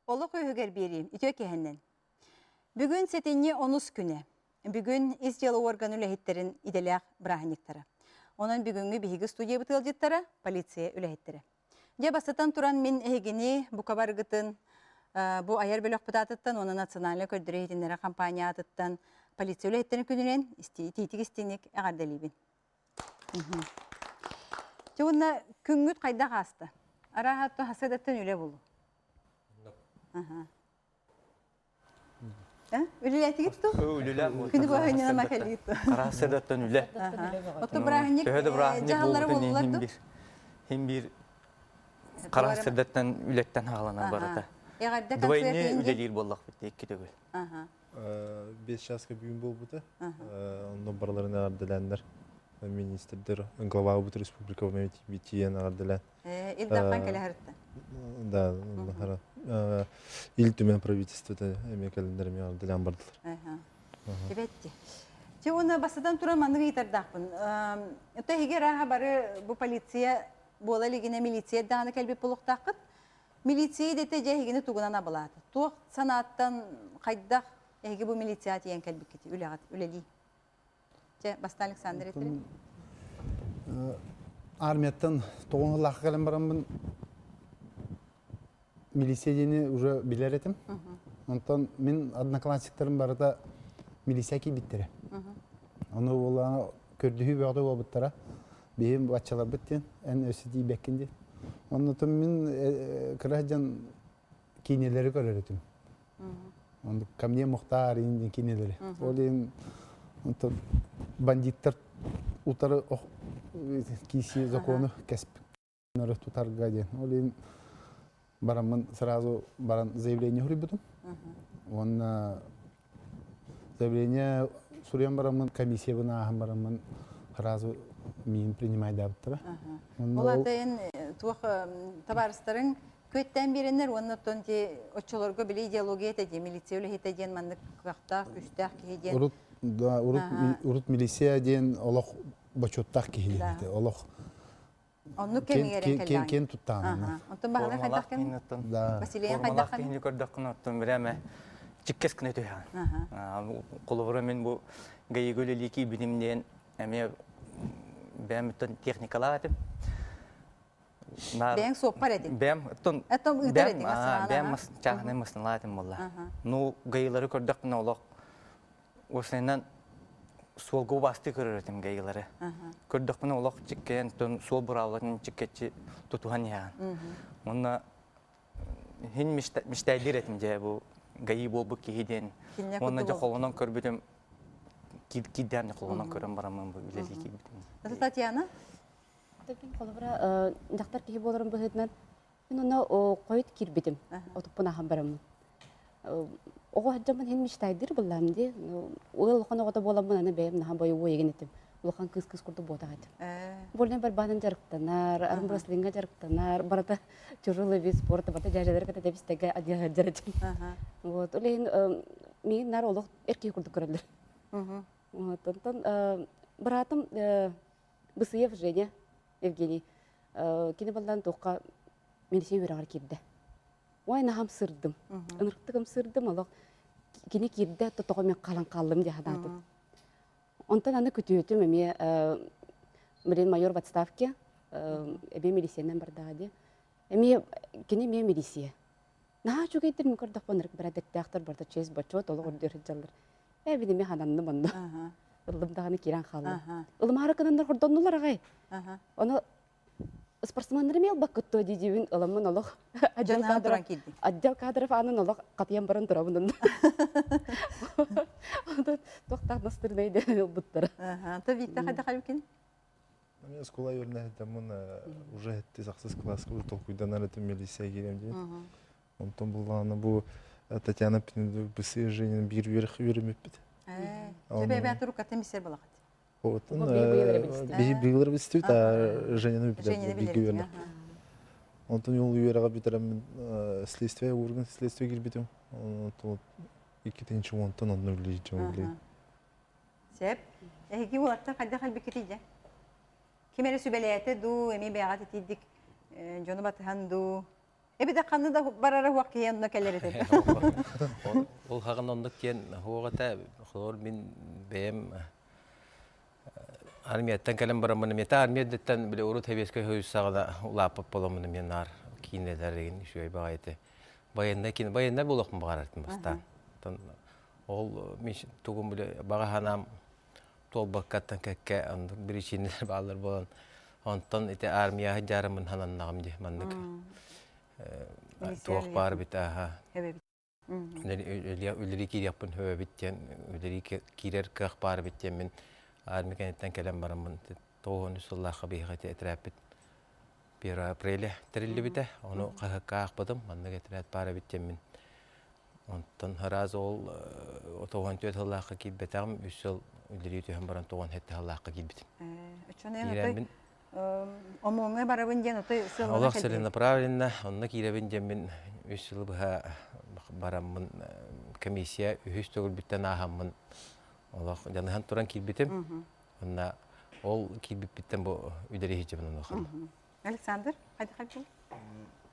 Олох үөһүгэр биэриим үтүө киһиннэн. Бүгүн сэтинньи онус күнэ. Бүгүн ис дьыала орган үлэһиттэрин идэлээх бырааһынньыктара. Онон бүгүҥҥү биһиги студиябыт ыалдьыттара полиция үлэһиттэрэ. Дьэ бастатан туран мин эһигини бука барыгытын бу айар бөлөхпүт аатыттан уонна национальнай көрдөрүү иһитиннэрэр компания аатыттан полиция үлэһиттэрин күнүнэн итиитик истиҥник эҕэрдэлиибин. Дьэ уонна күҥҥүт хайдах ааста? Арааһа хасыадаттан үлэ булу. Үлэлээтигит ту? Үлэлээн Күнү быһа ма кэлиит ту? Арассыадаттан үлэ. Оттон бырааһынньык Төһө да бырааһынньык дьаһаллара буолбутун буоллулар иһин ду? бир хин бир харасырдаттан үлэттэн хааланар барыта. Эҕэрдэ Двойне концерт үлэлиир буоллахпыт икки төгүл. 5 часка бүгүн буолбута. Онно барыларын эҕэрдэлээннэр министрдэр, главабыт республика тиийэн эҕэрдэлээн. Ил Дархан кэлэһэртэ. Да, Ил Түмэн правительствота эмиэ кэлиннэр эмиэ эҕэрдэлээн бардылар. Эбэтти. Те уонна бастатан туран маннык ыйытардаахпын. Это эһиги арааһа бары бу полиция буола илигинэ милиция даҕаны кэлбит буолуохтааххыт. Милиция идэтэ дьэ эһигини тугунан абылаата? Туох санааттан хайдах эһиги бу милицияҕа тиийэн кэлбиккит үлэҕит үлэлии? Чэ, бастаан Александр этири. Армияттан тоҕун сыллаахха кэлэн бараммын милиция диэни уже билэр этим. Онтон мин одноклассниктарым барыта милиция киирбиттэрэ. Ону буоллаҕына көрдөһүү бөҕөтө буолбуттара. Биһим баччаларбыт диэн, эн өссө тиийбэккин диэн. Оннотон мин кыра сылдьан киинэлэри көрөр этим. Оннук ко мне Мухтар диэн киинэлэри. Ол иһин онтон бандиттар утары киси закону кэспит тутарга диэн. Ол иһин бараммын сразу баран заявление суруйбутум. Уонна заявление суруйан бараммын комиссиябын ааһан бараммын сразу миин принимайдаабыттара. Ол ата эн туох табаарыстарыҥ күөттээн биэрэннэр уонна оттон ти оччолорго били идеология этэ дии милиция үлэһитэ диэн маннык кыахтаах күүстээх киһи диэн урут да урут урут милиция диэн олох бочуоттаах киһи диэн этэ олох Оннук кэмигэр кэллэҕиҥ. Киэн туттаҕына. Онтон Баһылай хайдах кэм? Василийан хайдах Формалаах киһини көрдөххүнэ оттон бирээмэ чиккэс гына түһэҕин. Холобура мин бу ГАИга үлэлии киирбитим диэн эмиэ бэйэм оттон техникалаах этим. Бэйэҥ суоппар этиҥ. Бэйэм оттон Оттон ыытар этиҥ бэйэм мас чааһынай массыыналаах этим буолла. Ну ГАИлары көрдөхпүнэ олох Уопсайынан суолга убаастыы көрөр этим гейлары. Көрдөхпүнэ олох чиккэйэн тон суол быраабылатын чиккэччи тутуһан иһэҕин. Уонна хин мечтайдыыр этим дьэ бу гаи буолбут киһи диэн. Уонна дьэ холонон көрбүтүм киирдээн холонон көрөн бараммын бу үлэлии киирбитим. Это Татьяна? Холобура, дьахтар киһи буоларым быһыытынан Мин онно хойут киирбитим, отуппун ахан бараммын. Оҕо сылдьаммын иһин мечтайдыыр буоллаҕым дии. Ыал улахан оҕото буоламмын аны бэйэм наһаа бойобуой эгин этим. Улахан кыыс-кыыс курдук буотах этим. Больной барбаанан дьарыктанар, армрестлингэ дьарыктанар, барыта тяжелый вид спорта, барыта дьээдьэлэри кытта тэбистэгэ адьыһадьар этим. Вот, ол иһин миигин наар олох эр киһи курдук көрөллөр. Вот, онтон быраатым Бысыев Женя Евгений кини баллан туохха милиция үөрэҕэр киирдэ. Ой, наһам сырдым. Ынырыктык ымсырдым, олох кини киирдэ, тоҕо мен халан хааллым дии санаатым. Онтон аны күтүөтүм эмиэ блин майор в отставке, эбиэ милициянан бардаҕа дии. Эмиэ кини эмиэ милиция. Наһаа үчүгэйдэр мин көрдөхпүн ынырык бэрээдэктээхтэр барыта честь бочуот олох үрдүөр сылдьаллар. Ээ бин эмиэ хананным онно. Ыллым даҕаны киирэн хааллым. Ылымаары гынаннар хордоннулар аҕай. Ону спортсменнары эмиэ ылбаккыт дуо дии-диибин ыламмын олох отдел кадров отдел кадров аанын олох хатыйан баран турабын онно. Онон туохтаах настырнай диэн ылбыттара. То Виктор хайдах халюкин? Мен оскуола үөрэнэ уже хеттис ахсыс класска уже толкуйданар этим милиция киирем диэн. Онтон буллаҕына бу Татьяна Бысыа Женин биир үөрэх үөрэммиппит. Бэбэ туруката мисер балахат. Оттон биһи билистибит, а Женяны бииргэ үөрэнэппит. Онтон ол үөрэҕэ бүтэрэммин следствие орган следствие киирбитим. Онтон иккитинчи уонтан онно үлэлии дьон Сөп. Эһиги уолаттар хайдах элбиккитий дьэ? Ким эрэ сүбэлээтэ дуу, эмиэ бэйэҕэ титийдик дьону батыһан дуу? Эбитэ ханны да барара хуох киһи онно кэлэр этэ. Ол хаҕын оннук диэн хуох этэ. Холор мин бэйэм армияттан кэлэн бараммын эмиэ армияттан били урут сэбиэскэй союз саҕана улааппыт буоламмын эмиэ наар киинэлэр игин үчүгэй баҕайы военнай киин военнай буолуохпун баҕарар этим бастаан. Ол мин тугум били баҕа санаам туолбаккаттан кэккэ оннук биричиинэлэр бааллар буолан онтон ити армияҕа дьаарымын хананнаҕым дии маннык туох баар бит ааха үлэлии киириэхпин хөбөбүт диэн үлэлии киирэр кыах баар эбит диэн мин армия кэнниттэн кэлэн бараммын 93 сыллаахха биһиэхэ ити этэрээппит 1 апреля тэриллибитэ ону хаһыакка аахпытым маннык этэрээт баар эбит диэммин Онтон араас ол 94 сыллаахха киирбэтэҕим, үс сыл үлэлии түһэн баран 97 сыллаахха киирбитим. Киирэммин ОМОН-ҥа барабын диэн отой сыаллана Олох целенаправленно онно киирэбин диэммин үс сылы быһа бараммын комиссия үһүс төгүлбүттэн ааһаммын олох дьаныһан туран киирбитим. Онно ол киирбиппиттэн бу үлэлии сылдьабын онуоха. Александр, хайдах хайдах?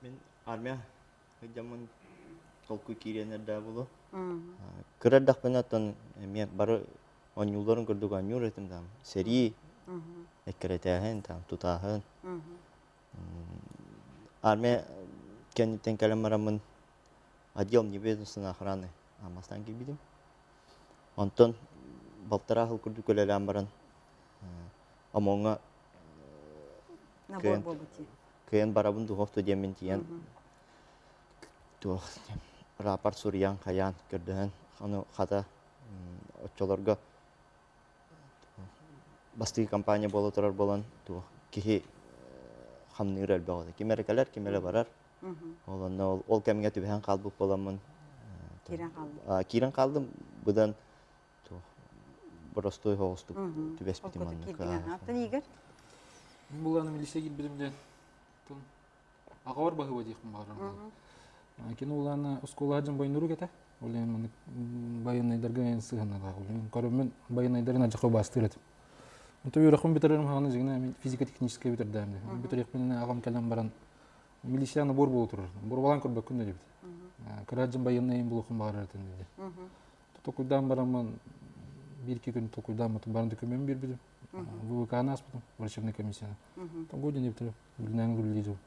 Мин армия Сылдьаммын толкуй киириэн эрдээ буолуо. Кыра эрдэхпинэ оттон эмиэ бары оонньуулларын курдук оонньуур этим там. Сэрии, эккирэтээһин, там, тутааһын. Армия кэнниттэн кэлэн бараммын отдел неведомственной охраны Аммастан киирбитим. Онтон балтараа сыл курдук үлэлээн баран ОМОН-ҥа Набор буолбут дии. Кыайан барабын духовто диэммин тиийэн туох рапорт суруйан хайаан көрдөһөн ону хата оччолорго бастакы компания буола турар буолан туох киһи хамныыр элбэх этэ. Ким эрэ кэлэр, ким эрэ барар. Ол онно ол кэмҥэ түбэһэн хаалбыт буоламмын киирэн хаалдым. Киирэн хаалдым быдан туох боростуой соҕустук түбэспитим оннук. Аттан Игорь? Мин булааны милиция киирбитим диэн аҕабар баһыыба диэхпин баҕарарым. Кини улаана оскуолаҕа дьон бойнурук этэ. Ол иһин маннык байыаннайдарга эн сыһыанналаах. Ол иһин көрөммүн байыаннайдарын адьака убаастыыр этим. Онто үөрэхпин бүтэрэрим хаҕана дьиҥинэ мин физико-техническэй бүтэрдээмдэ. Бүтэриэхпинэ аҕам кэлэн баран милиция набор буола турар. Борбалаан көрбөккүн да диэбит. Кыра дьон байыаннайын булуохун баҕарар этим диде. Толкуйдаан бараммын биир-икки күн толкуйдааммытым баран документ биэрбитим. ВВК-ны ааспытым, врачебный комиссияны. Того день эбитэ үлүнээн үлэлиир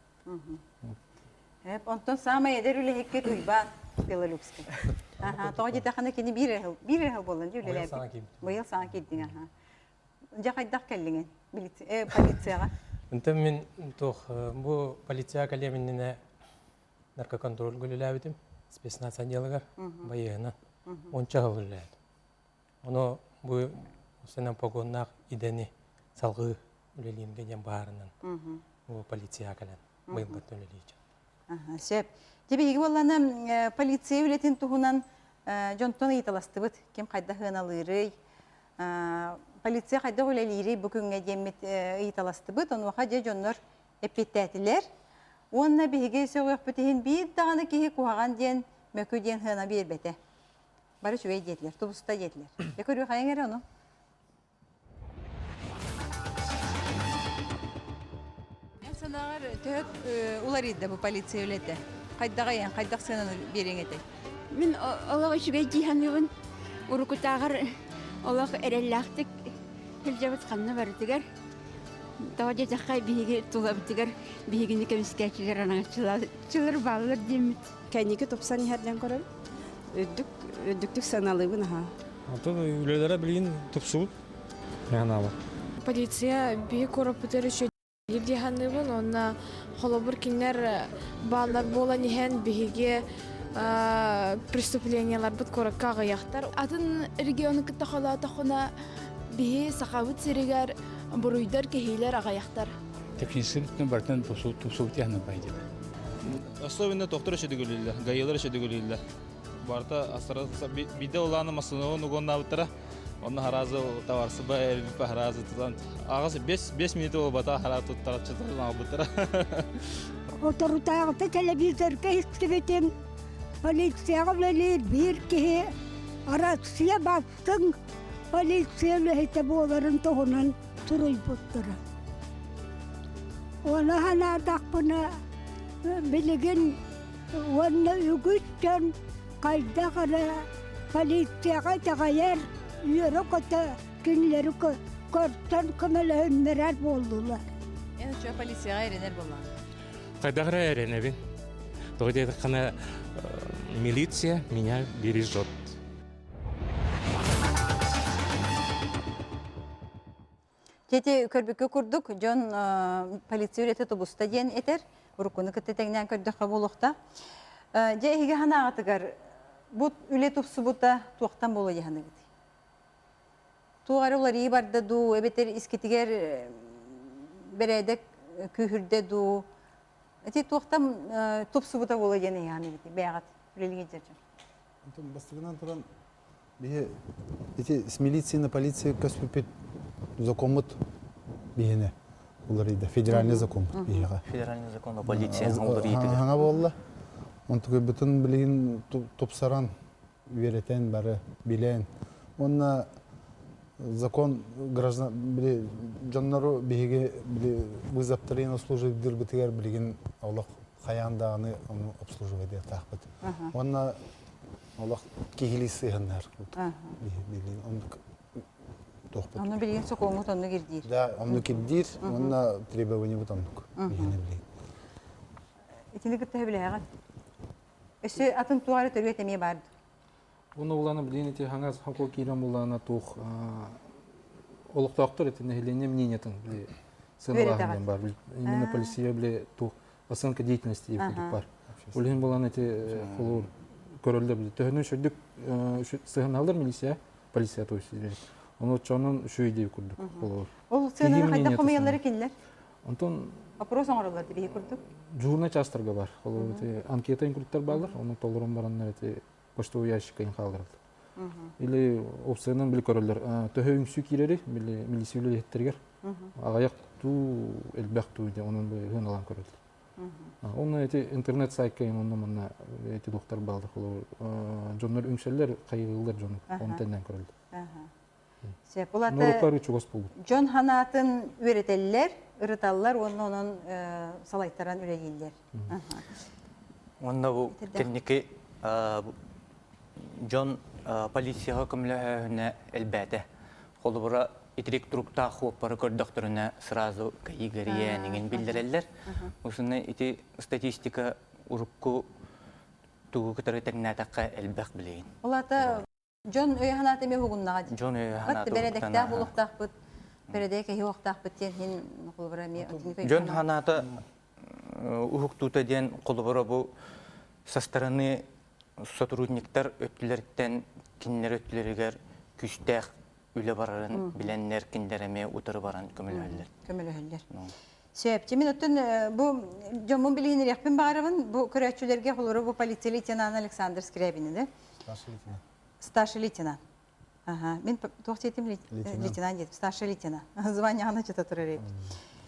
Онтон саамай эдэр үлэһиккит Уйбаан Белолюбский. Аха, тоҕо диэтэххинэ кини биир эрэ биир эрэ буолан дии үлэлээбит. Быйыл саҥа киирдиҥ аха. Дьэ хайдах кэллиҥин полицияҕа? Онтон мин туох бу полицияҕа кэлиэм иннинэ наркоконтрольга үлэлээбитим спецназ отделыгар байыаһынан уонча сыл үлэлээбитим. Ону бу сэнэн погоннаах идэни салгыы үлэлииргэ диэн баарынан бу полицияҕа кэлэн быйылгыттан үлэлиир. Сөп. Дьэ биһиги буоллана полиция үлэтин туһунан дьонтон ыйыталастыбыт. Ким хайдах ыаналыырый, полиция хайдах үлэлиирий бу күҥҥэ диэммит ыйыталастыбыт. Онуоха дьэ дьоннор эппиэттээтилэр. Уонна биһиги сөҕүөхпүт иһин биир даҕаны киһи куһаҕан диэн мөкү диэн сыана биэрбэтэ. Бары үчүгэй диэтилэр, тубуста диэтилэр. Дьэ көрүөхайыҥ эрэ ону. Эн санааҕар төһө уларыйда бу полиция үлэтэ? Хайдах айан, хайдах сыананы биэриэҥ этэй? Мин олох үчүгэй дии саныыбын. Уруккутааҕар олох эрэллээхтик сылдьабыт ханна барытыгар. Тоҕо диэтэххэ биһиги тулабытыгар биһигини көмүскээччилэр анаҥаччылар бааллар диэммит. Кэнники тупсан иһэр диэн көрөбүн. Үрдүк, үрдүктүк сыаналыыбын аһаа. Антон үлэлэрэ билигин тупсубут. Наһанаабат. Полиция биһи куораппытыгар үчүгэй дии саныыбын уонна холобур кинилэр бааллар буолан иһэн биһиги преступлениеларбыт куоракка аҕыйахтар. Атын региону кытта холоотоххуна биһи Сахабыт сиригэр буруйдар кэһиилэр аҕыйахтар. Технический өттүнэн барытын тупсубут яһынан байдылар. Особенно доктор өшөдүгүлүллэ, гаилар өшөдүгүлүллэ. Барыта астара биирдэ улаана массыынаҕын угоннаабыттара. Онно харазы таварсыба элбиппэ харазы тутан аҕас 5 минута буолбата хара туттараччытын албыттара. Оторутааҕыта телевизорга истибитим полицияҕа үлэлиир биир киһи Арассыйа бастыҥ полиция үлэһитэ буоларын туһунан суруйбуттара. Ону санаатахпына билигин. Уонна үгүс дьон хайдах эрэ полицияҕа итэҕэйэр, үөрэ-көтө кинилэри көрсөн көмөлөһүннэрэр буоллулар. Эн оччо полицияҕа эрэнэр буоллаҕыҥ? Хайдах эрэ эрэнэбин. Тоҕо диэтэххинэ, милиция меня бережет. Дьэ көрбүккэ курдук, дьон полиция үлэтэ тубуста диэн этэр. Уруккуну кытта тэҥнээн көрдөххө буолуохта. Дьэ эһиги санааҕытыгар бу үлэ тупсубута туохтан буолуо дии саныыгыт? Туох эрэ уларыйыы барда дуу, эбэтэр искитигэр бэрээдэк күүһүрдэ дуу? Ити туохтан тупсубута буолуо диэн эһиги саныыгыт? Бэйэҕит үлэлиир дьон. Онтон бастакынан туран Биһи ити с милиции на полиция көспүппүт законмут биһине уларыйда. Федеральный закон биһиэхэ. Федеральный закон о полиции уларыйды. Хаҥа буолла. Онтукайбытын билигин тупсаран, үөрэтэн бары билэн. Уонна закон граждан били дьоннору биһиги били вызовтарын обслуживайдырбытыгар билигин олох хайаан даҕаны ону обслуживайдыахтаахпыт. Уонна Олох киһилии сыһыаннар билигин оннук туохпут. Ону билигин сокуоҥҥут оннук ирдиир. Да, оннук ирдиир уонна требованиебыт оннук биһиэнэ билигин. Итини кытта сөбүлэһэҕин? Өссө атын туох эрэ төрүөт эмиэ баар дуо? Уонна улаана билигин ити хаҥас хокуо киирэн булаана туох олохтоохтор ити нэһилиэнньэ мнениетын били сыаналааһын диэн баар. Именно полиция били туох оценка деятельности диэн курдук бар. Ол иһин буолан эти холуур көрөллөр били. Төһөнөн үчүгдүк сыһыаналлар милиция, полиция то есть Ону оччонон үчүгэй диэбит курдук холуур. Ол сыананы хайдах хомуйаллары кинилэр? Онтон Вопрос оҥороллор биһи курдук. Дежурнай частарга бар. Холуур эти анкета инкруктар баалар, ону толорон бараннар эти почтовый ящикка хаалдыраллар. Или опциянан били көрөллөр. Төһө үҥсүү киирэри били милиция үлэһиттэригэр аҕыйах туу элбэх туу диэн онон ыһыналаан көрөллөр. Онно эти интернет сайтка онно манна эти доктор баалар холобур дьоннор үҥсэллэр хайыыллар дьону оны тэннэн көрөллөр. Сөп. Ол ата чугас буолбут. Дьон ханаатын үөрэтэллэр, ырыталлар уонна онон салайтаран үлэлииллэр. Уонна бу кэнники дьон полицияҕа көмөлөһөөһүнэ элбээтэ. Холобура, итирик туруктаах хуоппары көрдөхтөрүнэ сразу кайыгарийээн иҥин биллэрэллэр. Усунна ити статистика урукку тугу кытары тэҥнээтэххэ элбэх билигин. Ол аата дьон өйө-санаата эмиэ уһугуннаҕа дии. Дьон өйө-санаата Бэрэдэктээх буолуохтаахпыт, бэрэдэк киһи уохтаахпыт диэн иһин холобура эмиэ Дьон санаата уһуктуута диэн холобура бу со стороны сотрудниктар өттүлэриттэн кинилэр өттүлэригэр күүстээх үлэ барарын билэннэр кинилэр эмиэ утары баран көмөлөһөллөр. Көмөлөһөллөр. Сөп. Мин оттон бу дьоммун билиһиннэриэхпин баҕарабын. Бу көрөөччүлэргэ холобура бу полиция лейтенант Александр Скрябин да? Старший лейтенант. Старший лейтенант. Ага. Мин туох диэтим лейтенант диэтим. Старший лейтенант. Звание чыта турар эбит.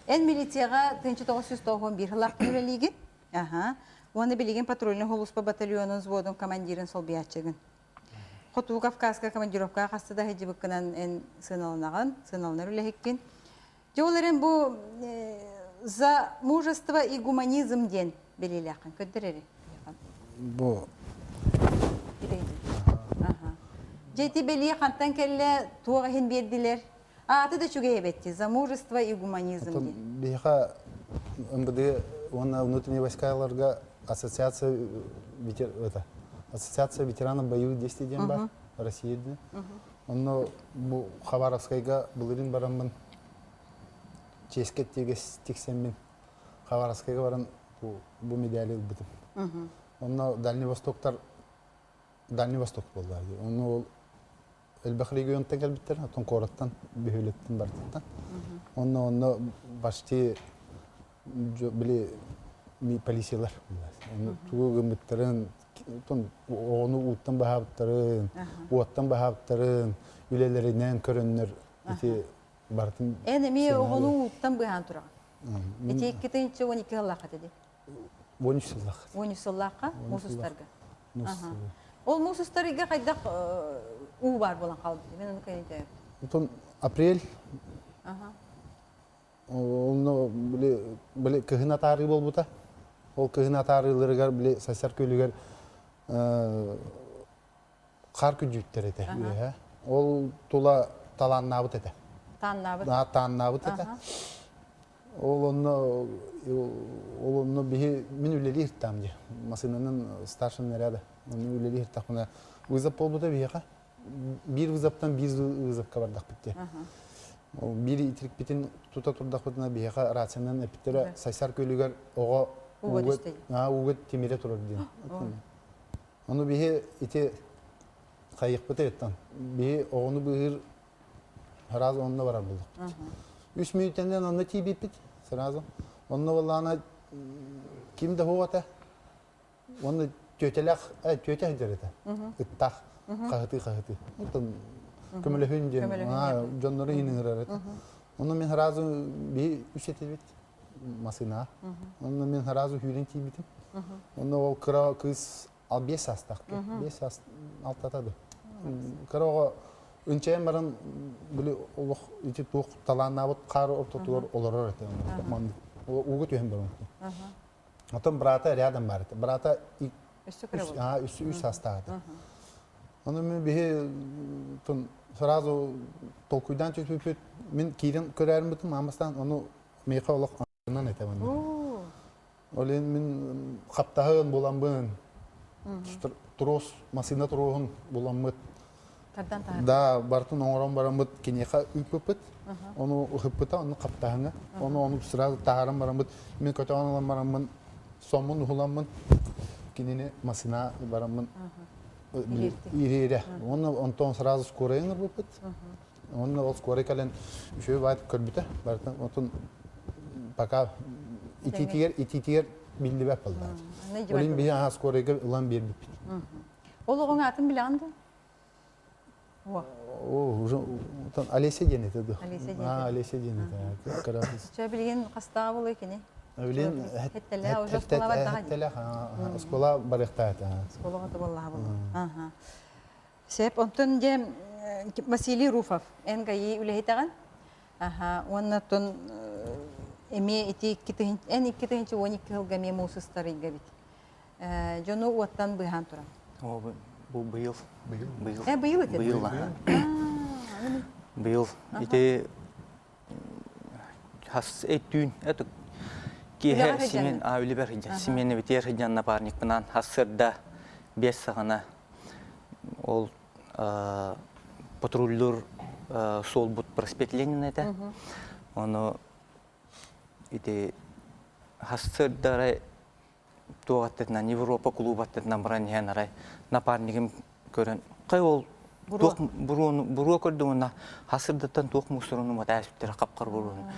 Эн милицияҕа 1991 сыллаахтан үлэлиигин. Аха. Уонна билигин патрульный сулууспа батальонун взводун командирын солбуйааччыгын. Хотугу Кавказка командировкаҕа хаста да сылдьыбыккынан эн сыаналанаҕын, сыаналанар үлэһиккин. Дьэ ол эрэн бу за мужество и гуманизм диэн бэлиэлээххин көрдөр эрэ. Бу Дьэ ити бэлиэ хантан кэллэ, туох иһин биэрдилэр? Ааты да үчүгэй эбэтти, за мужество и гуманизм диэн. Биһиэхэ МВД уонна внутренние войскаларга ассоциация это, ассоциация ветеранов боевых действий диэн бар Россия диэн. Онно бу Хабаровскайга былырыын бараммын чиэскэ тиксэммин Хабаровскайга баран бу, бу медали ылбытым. Онно Дальний Востоктар Дальний Восток буолла. Онно ол элбэх регионтан кэлбиттэр, оттон куораттан, бөһүөлэктэн барытыттан. Онно онно почти били полициялар Онно тугу гыммыттарын, оҕону ууттан баһаабыттарын, уоттан баһаабыттарын, үлэлэринэн көрөннөр ити барытын Эн эмиэ оҕону ууттан быһаан тураҕын. Ити 2012 сыллаахха этэ дии. 13 сыллаах. 13 сыллаахха муус устарга. Ол муус устарга хайдах уу баар буолан хаалбыт? Мен ону кэнитээбит. Отон апрель Онно били, били кыһын атаарыы буолбута. Ол кыһын атаарыыларыгар били Сайсар күөлүгэр хаар күдьүүттэр этэ үөһэ. Ол тула талааннаабыт этэ. Тааннаабыт. Тааннаабыт этэ. Ол онно ол онно биһи мин үлэлиир там дии. Масынанан старший наряда. Онно үлэлиир тахпына вызов буолбута биһиэхэ. Биир вызовтан биир вызовка бардахпыт дии. Ол биир итирикпитин тута турдахпытына биһиэхэ рациянан эппиттэрэ Сайсар күөлүгэр оҕо ууга тимирэ турар диэн. Ону биһи ити хайыхпыт биһи оҕону быыһыыр сразу онно барар буоллахпыт. Үс мүнүүтэнэн онно тиийбиппит сразу. Онно буоллаҕына ким да суох этэ. Уонна түөтэлээх, түөтэ сылдьар этэ. Ыттаах хаһытыы-хаһытыы. Оттон көмөлөһүн диэн дьоннору иһин ыҥырар этэ. Онно мин сразу биһи үс этибит масыына. Онно мин сразу сүүрэн тиийбитим. Онно ол кыра кыыс ал биэс саастаах. Биэс саас алтата да. Кыра оҕо ынчайан баран били олох ити туох талааннаабыт хаар ортотугар олорор этэ. Ууга түһэн баран. Оттон брата рядом бар этэ. Брата үс үс саастаах этэ. Ону мен биһи сразу толкуйдаан түспүппүт. Мин киирэн көрөрүм аамастаан ону миэхэ олох аннан этэ манна. Ол иһин мин хаптаһын буламмын трос массыына троһун буламмыт Да, бартын оҥорон бараммыт киниэхэ ыыппыппыт. Ону ыһыппыта, ону хаптаһыҥа. Ону ону сразу таһааран бараммыт, мин көтөҕөн ылан бараммын, соммун уһуламмын, кинини массыына бараммын ириэрэ. Уонна онтон сразу скорая ыҥырбыппыт. Уонна ол скорая кэлэн үчүгэй баайт көрбүтэ. Барытын отун пока итиитигэр итиитигэр биллибэт буолла. Ол иһин биһи аһа скорайга ылан биэрбиппит. Ол оҕоҥ аатын билэҕин дуо? О, уже Олеся диэн этэ дуо? Олеся диэн. А, Олеся диэн этэ. Кыра кыз. Чэ, билигин хастааҕа буолуой кини? Билигин Хеттэлээх, уже оскуола бардаҕа дии. Хеттэлээх, оскуола барыахтаах этэ. Оскуолаҕа тоболлаха буолуо. Аха. Сеп, онтон дьэ Василий Руфов, эн ГАИ үлэһитэҕин? Аха, уонна оттон эмиэ ити икки эн 2012 сылга эмиэ муус устар ыйга эбит. Дьону уоттан быыһаан туран. О, бу быйыл. Быйыл. Э, быйыл ити? Быйыл. Быйыл. Ити хас түүн это киэһэ Симен а үлүбэр сылдьан Симен битиэр сылдьан напарникпынаан хассырда биэс саҕана ол патруллуур суолбут проспект Ленина этэ. Ону ити хассырдары туох аттытынан Европа клуб аттытынан баран иһэн арай напарнигым көрөн хай ол туох буруону буруо көрдүм уонна хасырдаттан туох мусоруну матаасүттэрэ хапкар буруону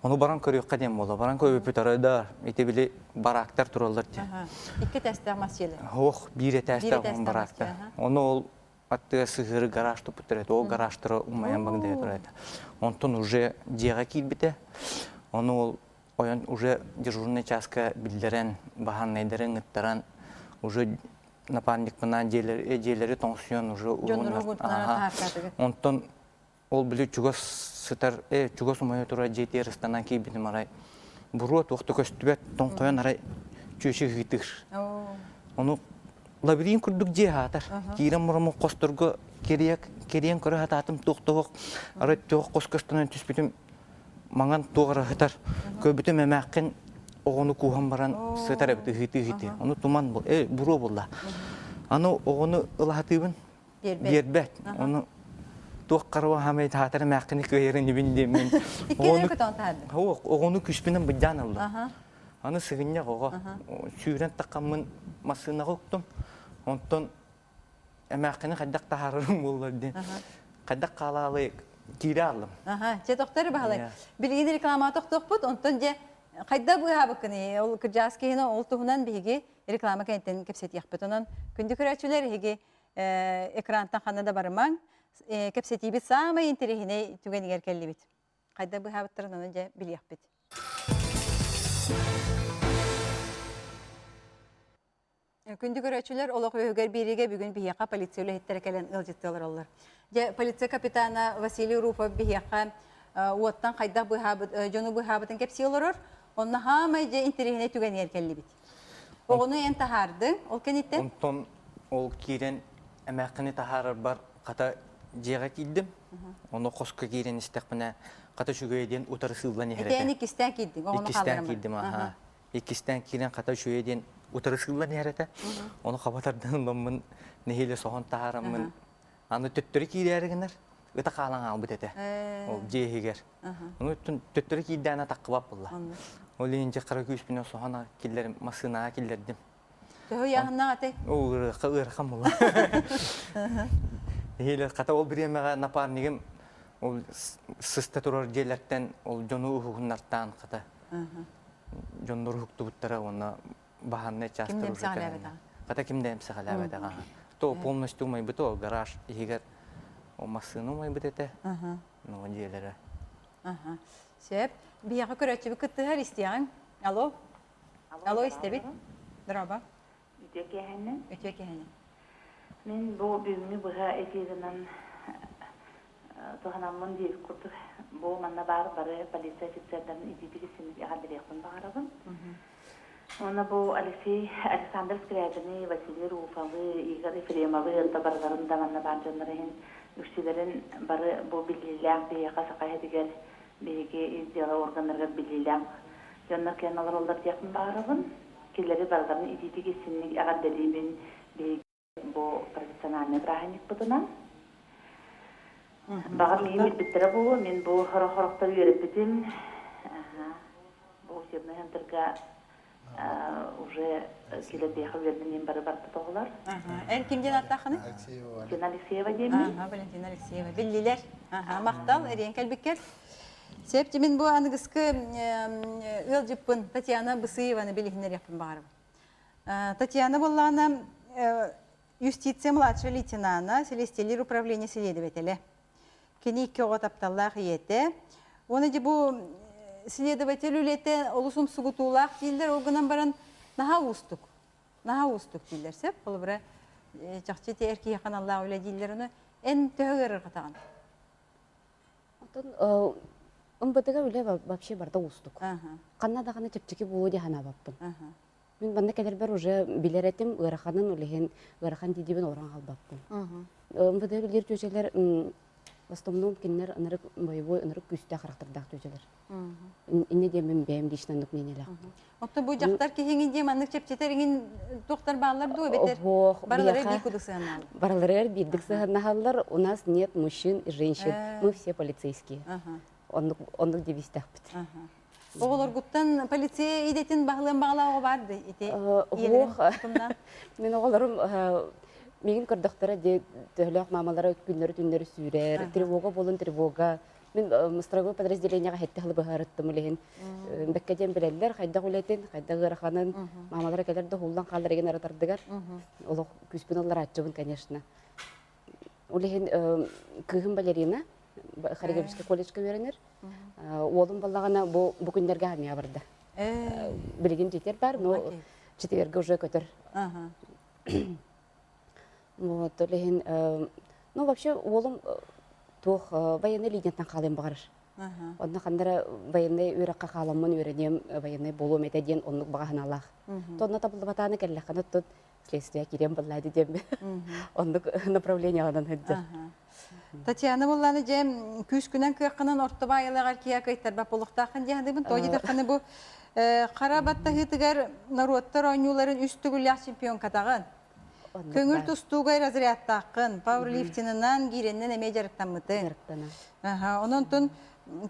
ону баран көрүөххэ диэн буолла баран көрбүппүт арай да ити били бараактар тураллар диэн икки этээстээх мас дьиэлэр ох биир этээстээх бараактар ону ол аттыга сыһыары гараж туппуттар этэ ол гаражтара умайан багдайа турар этэ онтон уже дьиэҕэ киирбитэ ону ол Ойон уже дежурный чааска биллэрэн, баһааннайдары ыҥыттаран, уже напарникпынаан дьиэлэри, дьиэлэри тоҥсуйан уже Онтон ол били чугас сытар, э, чугас умайа турар дьиэтигэр ыстанан киирбитим арай буруо туох да көстүбэт, тоҥхойон арай чүөчэ ыһыытыыр. Ону лабиринт курдук дьиэ аатар. Киирэн муромун хосторго кириэн көрө сатаатым туох да суох. Арай туох хос көстөнөн түспүтүм маҥан туох эрэ сытар. Көрбүтүм эмээххин оҕону кууһан баран сытар эбит ыһыытыы-ыһыытыы. Ону туман э, буруо булла. Аны оҕону ылаһатыыбын биэрбэт. Ону туох хараба хамай таатар эмээххини кыайарын ибин диэммин. Иккиэннэрин көтөҕөн таһаардым. Оҕону күүспүнэн быдьаан ыллым. Аны сыгынньах оҕо сүүрэн таххаммын массыынаҕа уктум. Онтон эмээххини хайдах таһаарарым буоллар диэн хайдах хаалаалый киирэ ааллым. Аха, чэ тохтор баһылай. Билигин реклама тохтуохпут, онтон дьэ хайда быыһаабыккыный? Ол кырдьаҕас киһини ол туһунан биһиги реклама кэнниттэн кэпсэтиэхпит. Онон күндү көрөөччүлэр эһиги экрантан ханна да барымаҥ. Кэпсэтиибит саамай интэриэһинэй түгэнигэр кэллибит. Хайда быыһаабыттарын ону дьэ билиэхпит. Күндү көрөөччүлэр, олох үөһүгэр биэриигэ бүгүн биһиэхэ полиция үлэһиттэрэ кэлэн ыалдьыттыы олороллор. Дьэ, полиция капитана Василий Руфов биһиэхэ уоттан хайдах быыһаабыт, дьону быыһаабытын кэпсии олорор. Онно хаамай дьэ интэриэһинэй түгэнигэр кэллибит. Оҕону эн таһаардыҥ, ол кэнниттэн? Онтон ол киирэн эмээххини таһаарарбар хата дьиэҕэ киирдим. Ону хоско киирэн истэхпинэ хата үчүгэй диэн утары сыыллан иһэр этэ. Ити эн иккистээн киирдиҥ, оҕону Иккистээн киирдим, аха. Иккистээн киирэн хата үчүгэй диэн утары сыыллан иһэр этэ. Ону хаба тардан ыламмын нэһиилэ соһон таһаараммын аны төттөрү киирээри гынар ыта хаалан хаалбыт этэ. Ол дьиэ иһигэр. Ону төттөрү киирдээнэ таххыбат буолла. Ол иһин дьэ хара күүспүнэн соһон киллэрим, массыынаҕа киллэрдим. Төһө ыйааһыннаах этэй? Оо, ыарахан, ыарахан буолла. Нэһиилэ хата ол бириэмэҕэ напарнигым ол сыста турар дьиэлэртэн ол дьону уһугуннартаан хата дьоннор уһуктубуттара уонна баһааннай чаастар уже Хата ким да эмсэҕэлээбэтэҕэ. То полностью умайбыт ол гараж иһигэр ол массыына умайбыт этэ. Ну, дьиэлэрэ. Сөп. Биһиэхэ көрөөччүбүт кыттыһар истиэҕиҥ. Алло. Алло, истэбит. Дороба. Үтүө киэһэннэн. Үтүө киэһэннэн. Мин бу бүгүҥҥү быһа эфирынан туһанаммын диир курдук бу манна баар бары полиция офицердарын итиитик истинник эҕэрдэлиэхпин баҕарабын. Уонна бу Алексей Александр Скрябины, Василий Руфовы, Игорь Ефремовы ырда барыларын да манна баар дьоннор иһин үксүлэрин бары бу биллиилээх биһиэхэ Саха иһитигэр биһиги ис дьыала органнарыгар биллиилээх дьоннор кэлэн олороллор диэхпин баҕарабын. Кинилэри барыларын итиитик истинник эҕэрдэлиибин биһиги бу профессиональнай бырааһынньыкпытынан. Баҕар миигин билбиттэрэ буолуо, мин бу хорох-хорохтор үөрэппитим. Бу учебнай центрга уже килэрдиэхэ үөрэнэн бары барбыт оҕолор. Эн ким диэн ааттааххыный? Валентина Алексеева диэммин. Валентина Алексеева. Биллилэр. Махтал, эриэн кэлбиккэр. Сеп, мин бу аныгыскы ыалдьыппын Татьяна Бысыеваны билиһиннэриэхпин баҕарабын. Татьяна буоллаҕына юстиция младшай лейтенана, Селестиэлиир управление следователэ. Кини икки оҕо тапталлаах ийэтэ. Уонна дьэ бу следователь үлэтэ олус умсугутуулаах дииллэр, ол гынан баран наһаа уустук. Наһаа уустук дииллэр сөп. Холобура, чахчы ити эр киһиэхэ аналлаах үлэ дииллэр ону эн төһө ыарырҕатаҕын? Оттон МВД-га үлэ вообще барыта уустук. Ханна даҕаны чэпчэки буолуо дии санаабаппын. Мин манна кэлэрбэр уже билэр этим, ыараханын үлэһин, ыарахан диидибин олорон хаалбаппын. МВД үлэлиир түөчэлэр в основном кинилэр ынырык боевой, ынырык күүстээх харахтардаах түөчэлэр. Инне диэммин бэйэм лично оннук мнениелээхпин. Оттон бу дьахтар киһиҥин диэ маннык чэпчэтэр иҥин туохтар бааллар дуо эбэтэр барылары биир курдук сыһыаннааллар? Барыларыгар биирдик сыһыаннаһаллар. У нас нет мужчин и женщин. Мы все полицейские. Оннук оннук девизтээхпит. Оҕолоргуттан полиция идэтин баһылыан баҕалаах оҕо баар да ити Ох, мин оҕолорум миигин көрдөхтөрө дии төһөлөөх маамалара күннэри-түннэри сүүрэр, тревога буолун тревога. Мин строевой подразделениеҕа хэттэ хылы быһаарыттым үлэһин. Бэккэ диэн билэллэр, хайдах үлэтин, хайдах ыараханын, маамалара кэлэр да уһуллан хаалар игин аратардыгар. Олох күүспүн ылларааччыбын, конечно. Ол иһин кыыһым балерина, хореографическай колледжка үөрэнэр. Уолум баллаҕына бу бу күннэргэ армия барда. Билигин жетер бар, но четверге уже көтөр. Вот, ол иһин, ну вообще уолум туох военный линияттан хаалыан баҕарар. Онно ханнара военный үөрэххэ хааламмын үөрэниэм, военный буолуом этэ диэн оннук баҕа санаалаах. Тонна табыллыбатааны кэллэххинэ тут следствие киириэн баллаады диэн оннук направленияланан сылдьар. Татьяна буоллааны дьэ күүскүнэн кыаххынан орто баайылаҕар киһи кыайтарбат буолуохтааххын дии саныыбын. Тоҕо диэтэххинэ бу хара баттаһыытыгар норуоттар оонньууларын үс төгүллээх чемпионкатаҕын. Көҥүл тустууга разрядтааххын, пауэрлифтинынан, гиирэннэн эмиэ дьарыктаммытыҥ. Дьарыктана. Онон тун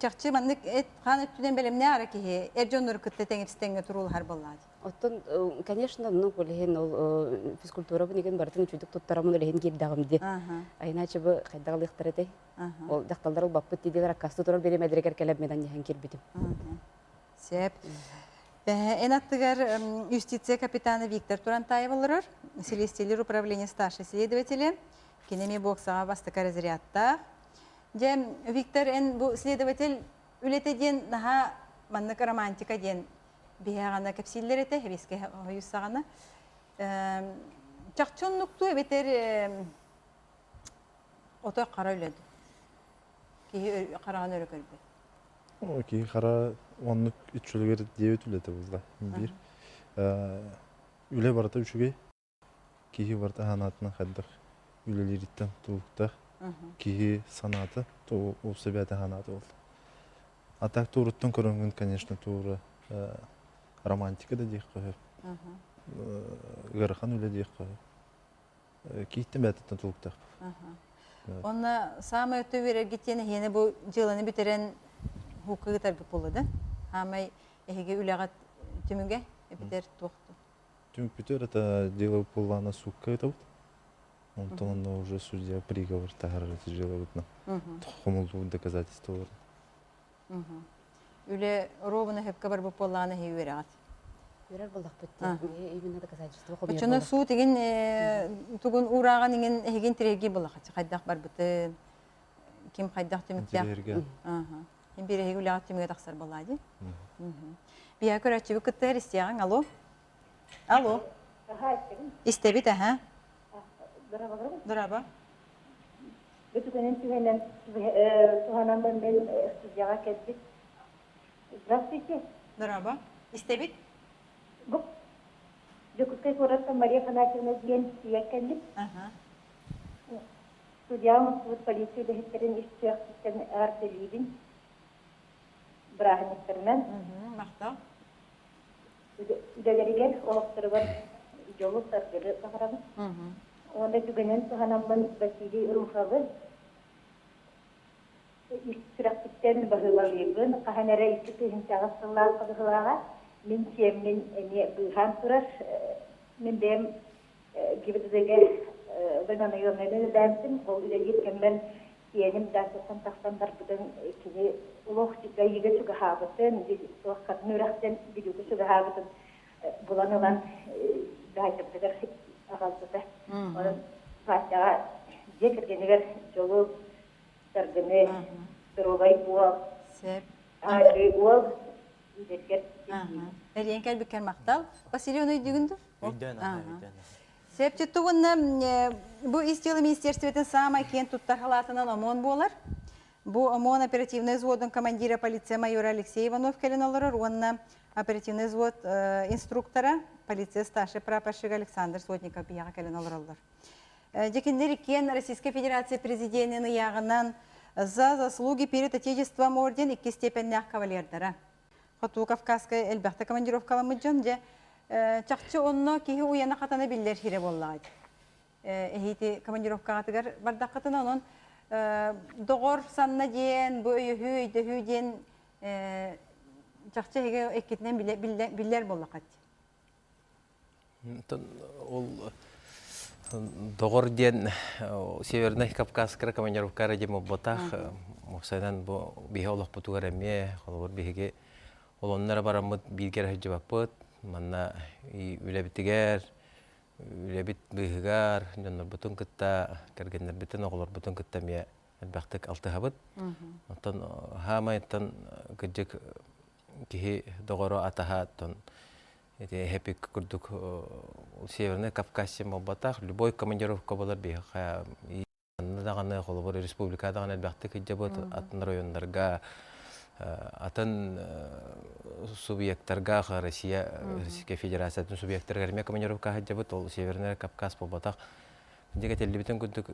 чахчы маннык эт хаан өттүнэн бэлэмнээх эрэ киһи эр дьоннору кытта тэҥ туруулаһар буоллаҕа Оттон, конечно, ну, үлэһин ол физкультурабын игин барытын үчүгдүк туттарамын үлэһин киирдэҕим ди. Айначы бу хайдах ылыахтар этэй? Ол дьахталлар ылбаппыт диилэр аккасты турар бириэмэлэригэр кэлэн мен анньыһан киирбитим. Сөп. Эн аттыгар юстиция капитана Виктор Турантаев олорор, Селестиэлир управление старший следователя. Кини эмиэ боксаҕа бастакы разрядтаах. Дьэ, Виктор, эн бу следователь үлэтэ диэн наһаа маннык романтика диэн биһиэҕэ кэпсииллэр этэ, эбиэскэ хойуссаҕына. Чахчы оннуктуу эбэтэр отой хара үлэ дуу? Киһи хараҕын өрө көрбөт. Киһи хара оннук үчүлүгэр диэбит үлэтэ буолла. Биир. Үлэ барыта үчүгэй. Киһи барыта санаатынан хайдах үлэлиириттэн тутулуктаах. Киһи санаата, уопсай бэйэтэ санаата буолла. А так тууруттан көрөҥҥүн, конечно, туура романтика да диэххэ сөп. Ыарахан үлэ диэххэ сөп. Киһиттэн бэйэтиттэн тутулуктаах. Онно саамай өттө үөрэргит диэн эһиэнэ бу дьыаланы бүтэрэн һуукка ыытаргыт буолла да? Хаамай эһиги үлэҕит түмүгэ эбэтэр туохту? Түмүкпүтүгэр это дело буоллаҕына суукка ыытабыт. Онтон онно уже судья приговор таһаарар дьыалабытынан. Хомуллубут доказательстволарын. Үлэ ровно хөпкө барбыт буоллаҕына эһиги үөрэҕит. Үөрэр буоллахпыт дии. Именно доказательство хомуйар Оччоно суут игин тугун уурааҕын иҥин эһигин тириэргии буоллахаччы хайдах барбытын, ким хайдах түмүктээх. Ким биир эһиги үлэҕит түмүгэ тахсар буоллаа дии. Биһиэхэ көрөөччүбүт кыттыһар истиэҕиҥ. Алло. Алло. Истэбит, аха. Дорообо. Бу түгэнин түһэнэн туһанаммын мин студияҕа кэлбит. Здравствуйте. Дорообо. Истэбит. Бу Дьокуускай куораттан Мария Афанасьевна диэн тиийэн кэллим. Студияҕа мустубут полиция үлэһиттэрин ис сүрэхпиттэн эҕэрдэлиибин. Бырааһынньыктарынан. Махтал. Үлэлэригэр, олохторугар дьолу-саргыны баҕарабын. Уонна түгэнин туһанаммын Василий Руфовы ис сүрэхпиттэн баһыылалыыбын. Хаһан эрэ 2008 сыллаах быһыылааҕа мин сиэммин эмиэ быыһаан турар. Мин бэйэм ГИБДД-гэ наемнайынан үлэлээбитим. Ол үлэлиир кэммэр сиэним даачаттан тахсан барбытын кини олох дайыыга чугаһаабытын, туох хатын үрэхтэн бүлүүгэ чугаһаабытын булан ылан даачабытыгар аҕалбыта. Онон Васяҕа дьиэ кэргэнигэр дьолу, саргыны, доруобай буол, аадыы уол үлэтигэр Эрийэн кэлбиккэр махтал. Василий, ону өйдүүгүн дуу? Өйдөөн, өйдөөн. Сепчүттү уонна бу ис дьыала министерствотын саамай киэн туттар халаатынан ОМОН буолар. Бу ОМОН оперативнай взводун командира полиция майора Алексей Иванов кэлэн олорор уонна оперативнай взвод инструктора полиция старший прапорщик Александр Сотников биһиэхэ кэлэн олороллор. Дьэ иккиэн Российскай Федерация президенин ыйааҕынан «За заслуги перед Отечеством» орден икки степеннээх кавалердара. Хоту Кавказка элбэхтэ командировкаламмыт дьон дьэ чахчы онно киһи уйана-хатана биллэр сирэ буоллаҕа. Эһиити командировкаҕытыгар бардаххытына онон доҕор санна диэн, бу өйөһүү, өйдөһүү диэн чахчы эһиги эккитинэн биллэр буоллаххыт. Ол доҕор диэн Северный Кавказка командировка диэн буолбатах. Уопсайынан бу биһи олохпутугар эмиэ холобур биһиги олоннор бараммыт бииргэ сылдьыбаппыт. Манна үлэбитигэр, үлэбит быыһыгар дьоннорбутун кытта, кэргэннэрбитин, оҕолорбутун кытта эмиэ элбэхтик алтыһабыт. Оттон хаамайыттан кырдьык киһи доҕоро атаһа оттон ити эпик курдук Северный Кавказ буолбатах, любой командировка болар биһиэхэ манна даҕаны холобур республика даҕаны элбэхтик сылдьабыт атын районнарга атын субъектарга Россия Российская Федерациятын субъектарыгар эмиэ командировка сылдьабыт ол Северный Кавказ буолбатах дьэ этиллибитин курдук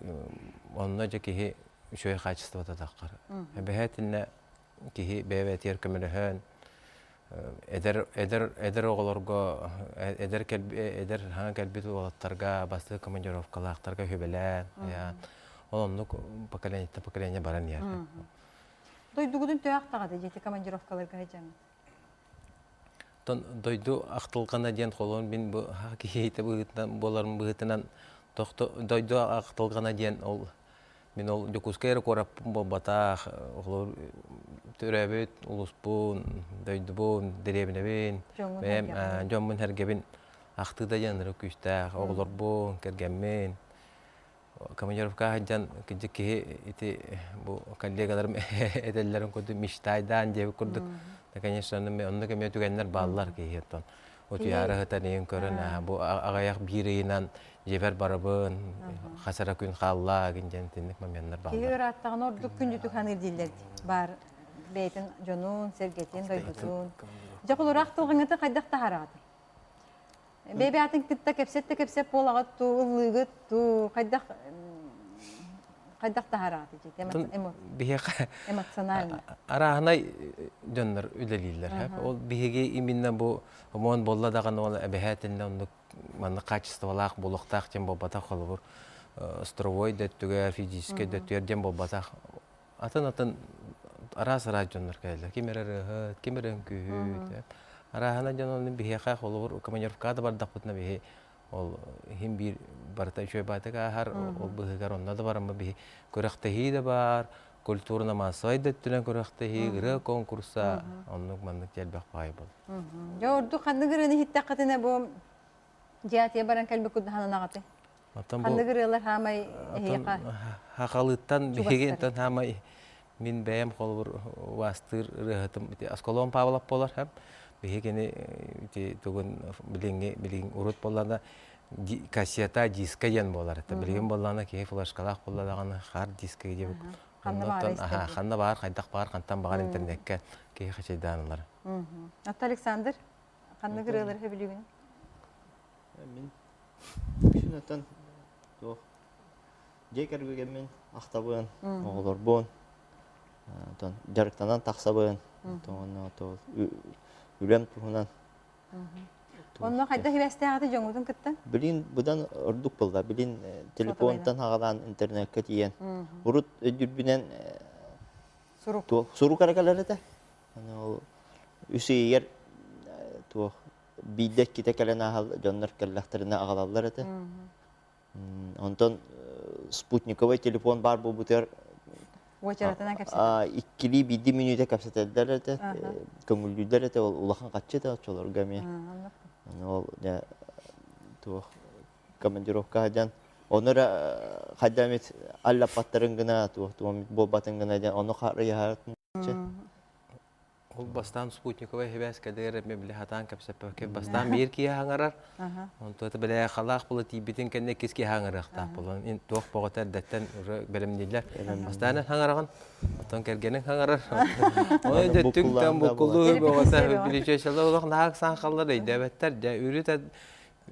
онно дьэ киһи үчүгэй хаачыстыбата таххар эбэһээтиннэ киһи бэйэ-бэйэтигэр көмөлөһөн эдэр эдэр эдэр оҕолорго эдэр эдэр хаҥа кэлбит уолаттарга бастакы командировкалаахтарга сүбэлээн ол оннук поколениеттан поколение баран иһэр. Дойдугутун төһө ахтаҕыт дьиэти командировкаларга сылдьаҥҥыт? Тон дойду ахтылҕана диэн холуон мин бу киһи быһыытынан буоларым быһыытынан тохто дойду ахтылҕана диэн ол Мин ол Дьокуускай эрэ куораппын буолбатах, холобур, төрөөбүт улууспун, дойдубун, дэриэбинэбин, бэйэм дьоммун-сэргэбин ахтыы да диэн ынырык күүстээх. Оҕолорбун, кэргэммин, командировкаҕа сылдьан кырдьык киһи ити бу коллегаларым этэллэрин курдук мечтайдаан диэбит курдук да конечно оннук эмиэ түгэннэр бааллар киһи оттон утуйаары сытан иһин көрөн бу аҕыйах биир ыйынан дьиэбэр барабын, хас эрэ күн хаалла диэн итинник моменнар бааллар. Киһи ырааттаҕына ордук күндүтүк саныыр дииллэр баар бэйэтин дьонун, сэргэтин, дойдутун. Дьэ холураах тылҕаҥҥыты хайдах таһаараҕытый? Бэйбээтин кытта кэпсэт да кэпсэт буолаҕыт туу, ыллыыгыт туу, хайдах хайдах таһараҕыт Биһиэхэ эмоционально. Арааһынай дьоннор үлэлииллэр. Ол биһиги именно бу омуон буолла даҕаны ол эбэһээтиннэ оннук маннык качестволаах буолуохтаах диэн буолбатах холобур островой да өттүгэр, физическэй да өттүгэр диэн буолбатах. Атын-атын араас-араас дьоннор кэлэллэр. Ким эрэ ырыаһыт, ким эрэ үҥкүүһүт. Арааһына дьон оны биһиэхэ холобур командировкаҕа да бардахпытына биһи ол иһин биир барыта үчүгэй баатык ааһар, ол быһыгар онно да бараммыт биһи күрэхтэһии да баар, культурно-массовай да өттүнэн күрэхтэһии, ырыа конкурса, оннук маннык элбэх баҕайы буолар. Дьэ ордук ханнык ырыаны иһиттэххитинэ бу дьиэтиэ баран кэлбит курдук аҕаты? Ханнык ырыалар хаамай эһиэхэ Хахалыттан биһиги интон хаамай мин бэйэм холобур убаастыыр ырыаһытым ити Аскалон Павлов буолар хэм биһигини ити тугун билиҥҥи билигин урут буоллаҕына кассета диска диэн буолар это билигин буоллаҕына киһи флешкалаах буолла даҕаны хаар диска диэбит ханна баар хайдах баар хантан баҕар интернеккэ киһи хачайдаан ылар. Ата Александр ханнык ырыалары сөбүлүүгүн? Мин үксүн оттон туох дьиэ кэргэммин ахтабын, оҕолорбун, оттон дьарыктанан тахсабын, оттон үлэм туһунан. Онно хайдах сибээстээҕити дьоҥҥутун кытта? Билин быдан ордук буолла. Билин телефонтан хаҕалаан интернеккэ тиийэн. Урут өйдүүрбүнэн сурук сурук эрэ кэлэр этэ. Ол үс ыйыгар туох биирдэ иккитэ кэлэн ааһал дьоннор кэллэхтэринэ аҕалаллар этэ. Онтон спутниковай телефон баар буолбутугар уочаратынан кэпсэтэр. Иккилии биирдии мүнүүтэ кэпсэтэллэр этэ, көҥүллүүллэр этэ, ол улахан хаччы этэ оччолорго эмиэ. Ол дьэ туох командировка сылдьан ону эрэ хайда эмит аллаппаттарын гына туох туох буолбатын гына диэн ону харыйаһар Ол бастаан спутниковай сибээс кэлэр эмиэ били хатаан кэпсэппэккэ бастаан биир киһи хаҥарар, онтон били халаах була тиийбитин кэннэ иккис киһи хаҥарыахтаах буолан туох боҕото эрдэттэн уже бэлэмнииллэр. Бастаан хаҥараҕын, оттон кэргэниҥ хаҥарар. Ой дөттүҥ буккулуу боҕото биличэчэлэр олох наһаа ыксаан халлар өйдөөбөттөр. Дьэ үрүт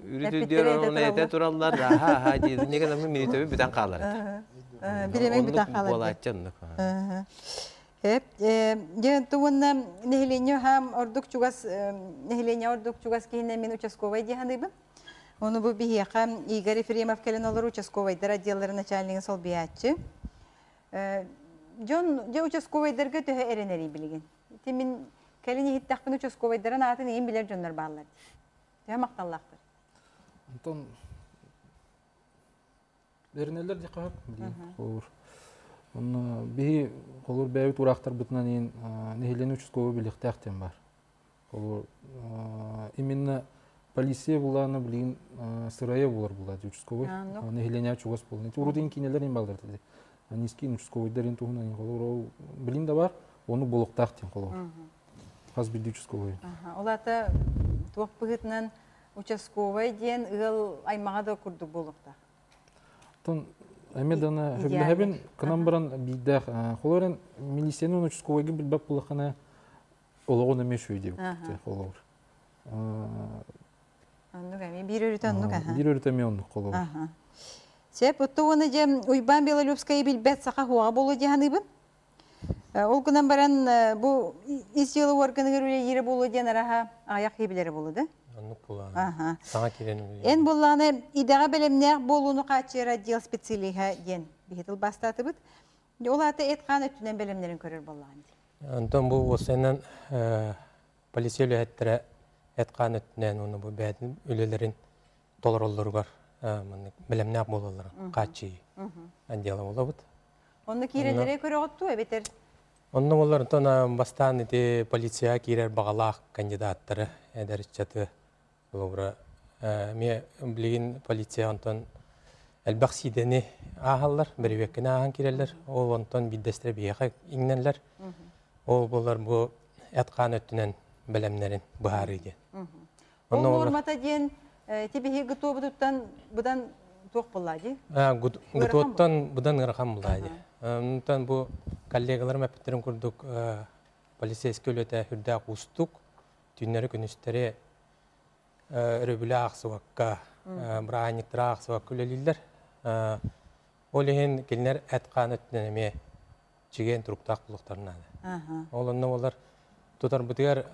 үрүт үрдүөр ону этэ тураллар, аха аха диир. Иннигин аны мүнүүтэбит бүтэн хаалар этэ. Бириэмэҥ бүтэн хаалар. Буолааччы оннук. Эп, дьэ уонна нэһилиэнньэ хаам ордук чугас нэһилиэнньэ ордук чугас киһинэн мин участковай дии саныыбын. Ону бу биһиэхэ Игорь Ефремов кэлэн олорор участковайдар отделларын начальнигын солбуйааччы. Дьон дьэ участковайдарга төһө эрэнэрий билигин? Ити мин кэлин иһиттэхпин участковайдарын аатын иһин билэр дьоннор бааллар дии. Төһө махталлаахтар? Онтон Эрэнэллэр диэххэ сөп билигин холобур. Онно биһи холобур бэйэбит уураахтарбытынан иин нэһилиэнньэ участковый билиэхтээх диэн баар. Холобур именно полиция булаана билигин сырайа булар булаа участковый. Нэһилиэнньэҕэ чугас буолан. Ити урут иин киинэлэр иин бааллар этэ. Низкий участковыйдар иин туһунан холобур ол билин да бар, ону буолуохтаах диэн холобур. Хас биирдии участковый. Ол аата туох быһыытынан Участковай диэн ыал аймаҕа да курдук буолуохтаах. Оттон эмиэ дана сөбүлэһэбин кынан баран биирдээх холобур милицияны уонна участковайгын билбэт буоллаххына олоҕун эмиэ үчүгэй диэбит холобур. Оннук эмиэ биир өрүтэ оннук аха. Биир өрүтэ эмиэ оннук холобур. Сөп, оттон уонна дьэ Уйбаан Белолюбскайы билбэт саха хуоҕа буолуо дии саныыбын. Ол гынан баран бу ис дьыала уорганыгар үлэлиирэ буолуо диэн араһа аҕыйах киһи билэрэ буолуо да? Оннук буолаҕа. Саҥа киирэн үлэлиир. Эн буоллаҕына идэҕэ бэлэмнээх буолууну хааччыйар отдел специалиһа диэн биһи тылбаастаатыбыт. Ол аата эт-хаан өттүнэн бэлэмнэрин көрөр буоллаҕын дии. Онтон бу уопсайынан полиция үлэһиттэрэ эт-хаан өттүнэн уонна бу бэйэтин үлэлэрин толороллоругар маннык бэлэмнээх буолалларын хааччыйыы отдела буолабыт. Онно киирэллэрэ көрөҕүт дуу эбэтэр Онно боллар онтон бастаан ити полицияҕа киирэр баҕалаах кандидаттары эдэр ыччаты холобура эмиэ билигин полиция онтон элбэх сиидэни ааһаллар, бэрэбиэркэни ааһан киирэллэр. Ол онтон биирдэстэрэ биһиэхэ иҥнэллэр. Ол буолар бу эт-хаан өттүнэн бэлэмнэрин быһаарыы диэн. Ол нуормата диэн ити биһиги ГТО-бутуттан быдан туох буолла дии? ГТО-ттан быдан ыарахан буолла дии. Онтон бу коллегаларым эппиттэрин курдук полицейский үлэтэ үрдээх уустук, түүннэри-күнүстэри өрөбүлэ аахсыбакка, бырааһынньыктара аахсыбакка үлэлииллэр. Ол иһин кинилэр эт-хаан өттүнэн эмиэ чигиэн туруктаах буолуохтарын наада. Ол онно олар тутарбытыгар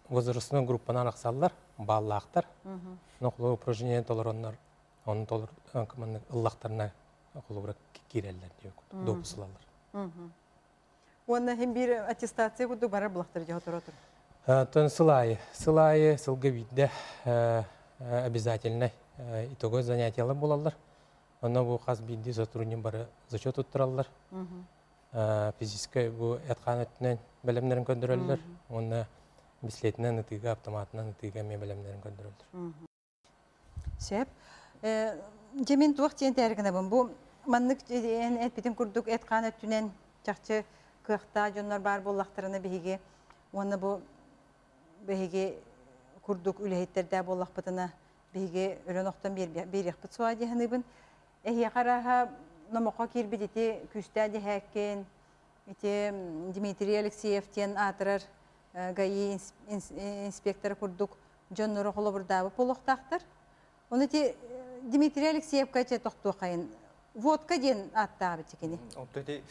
возрастной группанан арахсаллар, бааллаахтар. Но холобур упражнение толороннор, оны толор маннык ыллахтарына холобура киирэллэр диye допуск ылаллар. Уонна хим биир аттестация курдук барар булахтар дьэ отор. Тон сыл аайы, сыл аайы сылга биирдэ обязательно итого занятиялар булаллар. Онно бу хас биирдии сотрудник бары зачет туттараллар. Физическэй бу эт-хаан өттүнэн бэлэмнэрин көрдөрөллөр. Уонна бислетинэн ытыыга, автоматынан ытыыга эмиэ бэлэмнэрин көрдөрөллөр. Сөп. Дьэ мин туох диэн этээри гынабын. Бу маннык эн эппитин курдук эт-хаан өттүнэн чахчы кыахтаах дьоннор баар буоллахтарына биһиги уонна бу биһиги курдук үлэһиттэрдээх буоллахпытына биһиги өлөн-охтон биэриэхпит суоҕа дии саныыбын. Эһиэхэ арааһа номоххо киирбит ити күүстээх диһээккин, ити Дмитрий Алексеев диэн аатырар ГАИ инспектора курдук дьоннору холобурдаабыт буолуохтаахтар. Ону ити Дмитрий Алексеевка чэ тохтуохайын водка диэн ааттаах эбит кини. Оттон ити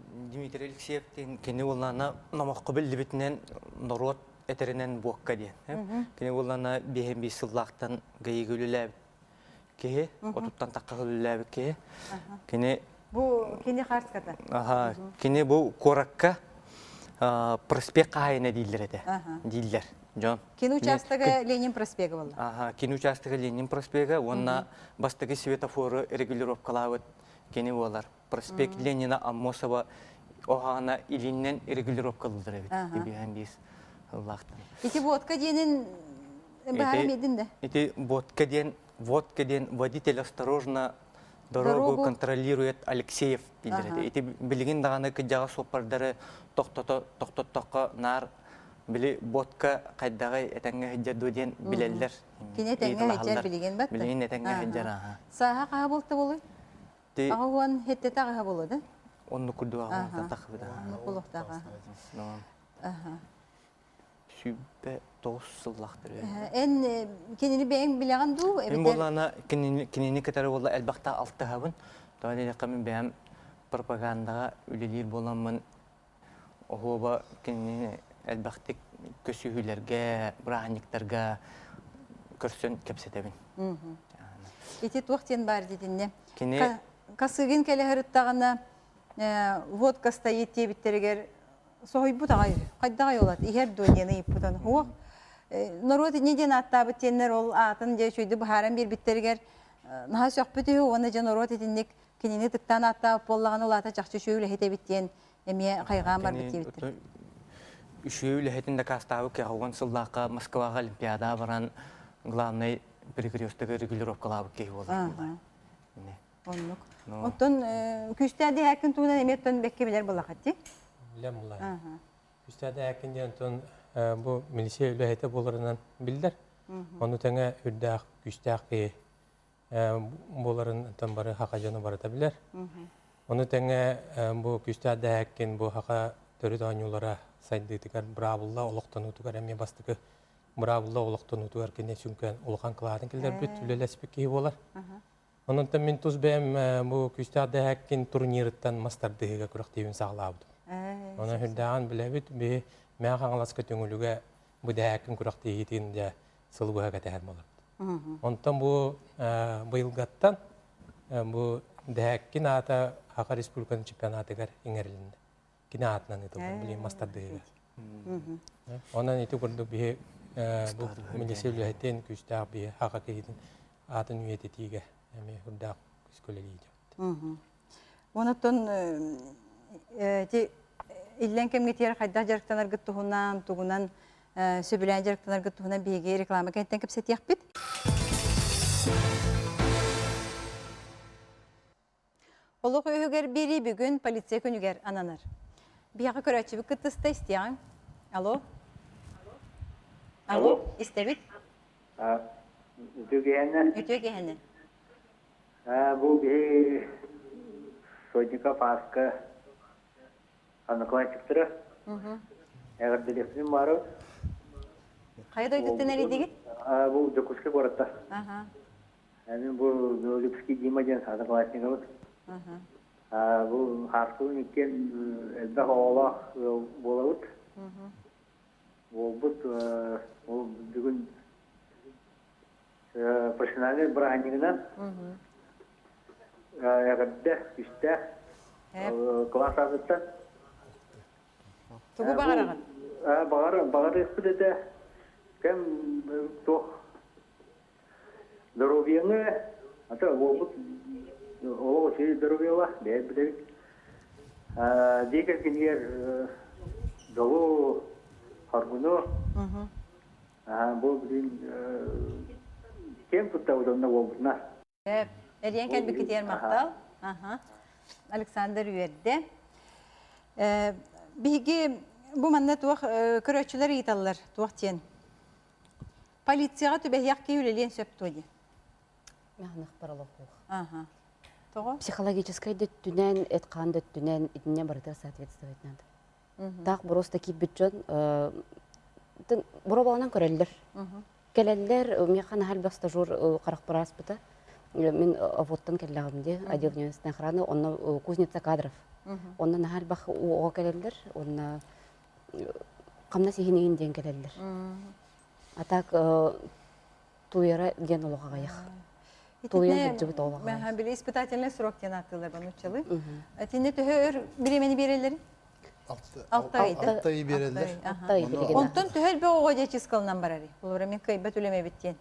Дмитрий Алексеев диэн кини уоллаана номоххо биллибитинэн норуот этэринэн буокка диэн. Кини уоллаана биэһин биир сыллаахтан ГАИга үлэлээбит киһи, отуттан тахха үлэлээбит киһи. Кини Бу кини хаарската. Аха, кини бу куоракка проспект хаһайына дииллэр этэ. Дииллэр дьон. Кини учаастага Ленин проспега буолла. Аха, кини учаастага Ленин проспега уонна бастакы светофору регулировкалаабыт кини буолар. Проспект Ленина Аммосова оһаана илиннэн регулировкалыылар эбит. Ибиһэн биис ыллаахтан. Ити водка диэнин баара медин да? Ити водка диэн водка диэн водитель осторожно дорогу контролирует Алексеев дииллэр этэ. Ити билигин даҕаны кыдьаҕа суоппардары тохтото тохтоттоххо наар били водка хайдаҕый этэҥҥэ сылдьар дуо диэн билэллэр. Кини этэҥҥэ сылдьар билигин батта. Билигин этэҥҥэ сылдьар аха. Сааһа хаһа буолта буолуй? Аҕа уон хеттете аҕаһа буолуо да? Оннук курдук аҕа тахыбыта. Оннук буолуохтаах. Аха. 29 сыллаахтар. Эн кинини бэйэҥ билэҕин дуу? Мин буоллаана кинини кытары буолла элбэхтэ алтыһабын. Тоҕо диэтэххэ мин бэйэм пропагандаҕа үлэлиир буоламмын оһуоба кинини элбэхтик көсүһүүлэргэ, бырааһынньыктарга көрсөн кэпсэтэбин. Ити туох диэн баар дитинне? Кини Косыгин кэлэ сырыттаҕына водка стоит диэбиттэригэр соһуйбут аҕай хайдах айылат иһэр дуо диэн ыйыппытын суох норуот инньэ диэн ааттаабыт диэннэр ол аатын дьэ үчүгэйдик быһааран биэрбиттэригэр наһаа сөхпүт үһү уонна дьэ норуот итинник кинини тыктаан ааттаабыт буоллаҕына ол аата чахчы үчүгэй үлэһит эбит диэн эмиэ хайҕаан барбыт диэбиттэр. Үчүгэй үлэһитин дакаастаабыт кэҕэ сыллаахха Москваҕа Олимпиадаҕа баран главный перекрестогы регулировкалаабыт киһи буолар. Оннук. Оттон күүстээх диһээккин туһунан эмиэ оттон бэккэ билэр буоллаххыт дии? Билэн буллаҕым. Күүстээх диһээккин диэн оттон бу милиция үлэһитэ буоларынан биллэр. Ону тэҥэ үрдээх күүстээх киһи буоларын оттон бары хаха дьоно барыта билэр. Ону тэҥэ бу күүстээх дэһээккин бу хаха төрүт оонньуулара сайдыытыгар быраабылла олохтонуутугар эмиэ бастакы быраабылла олохтонуутугар кини сүҥкэн улахан кылаатын киллэрбит, үлэлэспит киһи буолар. Онон мин тус бэйэм бу күүстээх дэһээккин турнирыттан мас тардыһыыга күрэхтиибин саҕалаабытым. Онон үрдээҕин билэбит, биһи Мэҥэ Хаҥаласка Түҥүлүгэ бу дэһээккин күрэхтиһиитин дьэ сыл быһа кэтэһэр буоларбыт. Онтон бу быйылгаттан бу дэһээккин аата Саха Республикатын чемпионатыгар иҥэрилиннэ. Кини аатынан ыытыллар билигин мас тардыһыыга. Онон ити курдук биһи бу милиция үлэһитин күүстээх биһи хаха киһитин аатын үйэтитиигэ эмиэ үрдээх күүскэ үлэлиир. Онон ити иллэҥ кэмҥитигэр хайдах дьарыктанаргыт туһунан, тугунан сөбүлээн дьарыктанаргыт туһунан биһиги реклама кэнниттэн кэпсэтиэхпит. Олох үһүгэр биэрии бүгүн полиция күнүгэр ананар. Биһиэхэ көрөөччүбүт кыттыста истиэҕиҥ. Алло. Алло, истэбит. Үтүө киһинэн. Үтүө киһинэн. Бу биһи Сотников Ааска одноклассниктара. Эҕэрдэлиэхпин баарабыт. Хайа дойдуттан эрийдигит? Бу Дьокуускай куоратта. Мин бу Белолюбский Дима диэн одноклассникабыт. Бу Хааскыбын иккиэн элбэх оҕолоох ыал буолабыт. Буолбут ол бүгүн профессиональнай бырааһынньыгынан эҕэрдэ үстээх кылаас аатыттан. Тугу баҕараҕын? Баҕар баҕарыахпыт этэ. Кэм туох Доруобуйаны, ата уолбут олох үчүгэй доруобуйалаах, бэйэ билэбит. Дьиэ кэргэнигэр дьолу, хоргуну, бу билин киэн туттабыт онно уолбутуна. Эрийэн кэлбиккитигэр махтал. Александр үөрдэ. Биһиги бу манна туох көрөөччүлэр ыйыталлар, туох диэн Полицияҕа түбэһиэх киһи үлэлиэн сөп дуо диэн? Махнах олохуох. Ага. Тоҕо? Психологическай да өттүнэн, эт-хаан да өттүнэн итиннэ барытыгар соответствовать надо. Так просто киирбит дьон боробаланан көрөллөр. Кэлэллэр, миэхэ наһаа элбэх стажер харахпар ааспыта. Мин ОВОДтан кэллэҕим дии, отдел внешней охраны, онно кузница кадров. Онно наһаа элбэх оҕо кэлэллэр, онно хамнас иһин иһин диэн кэлэллэр. А так тууйара диэн олох аҕыйах. Тууйан сылдьыбыт олох аҕыйах. Били испытательный срок диэн ааттыыллар нууччалыы. Итиннэ төһө өр бириэмэни биэрэллэрий? Алта ый биэрэллэр. Онтон төһө элбэх оҕо дьиэ барарый? Олора мин кыайбат үлэм эбит диэн.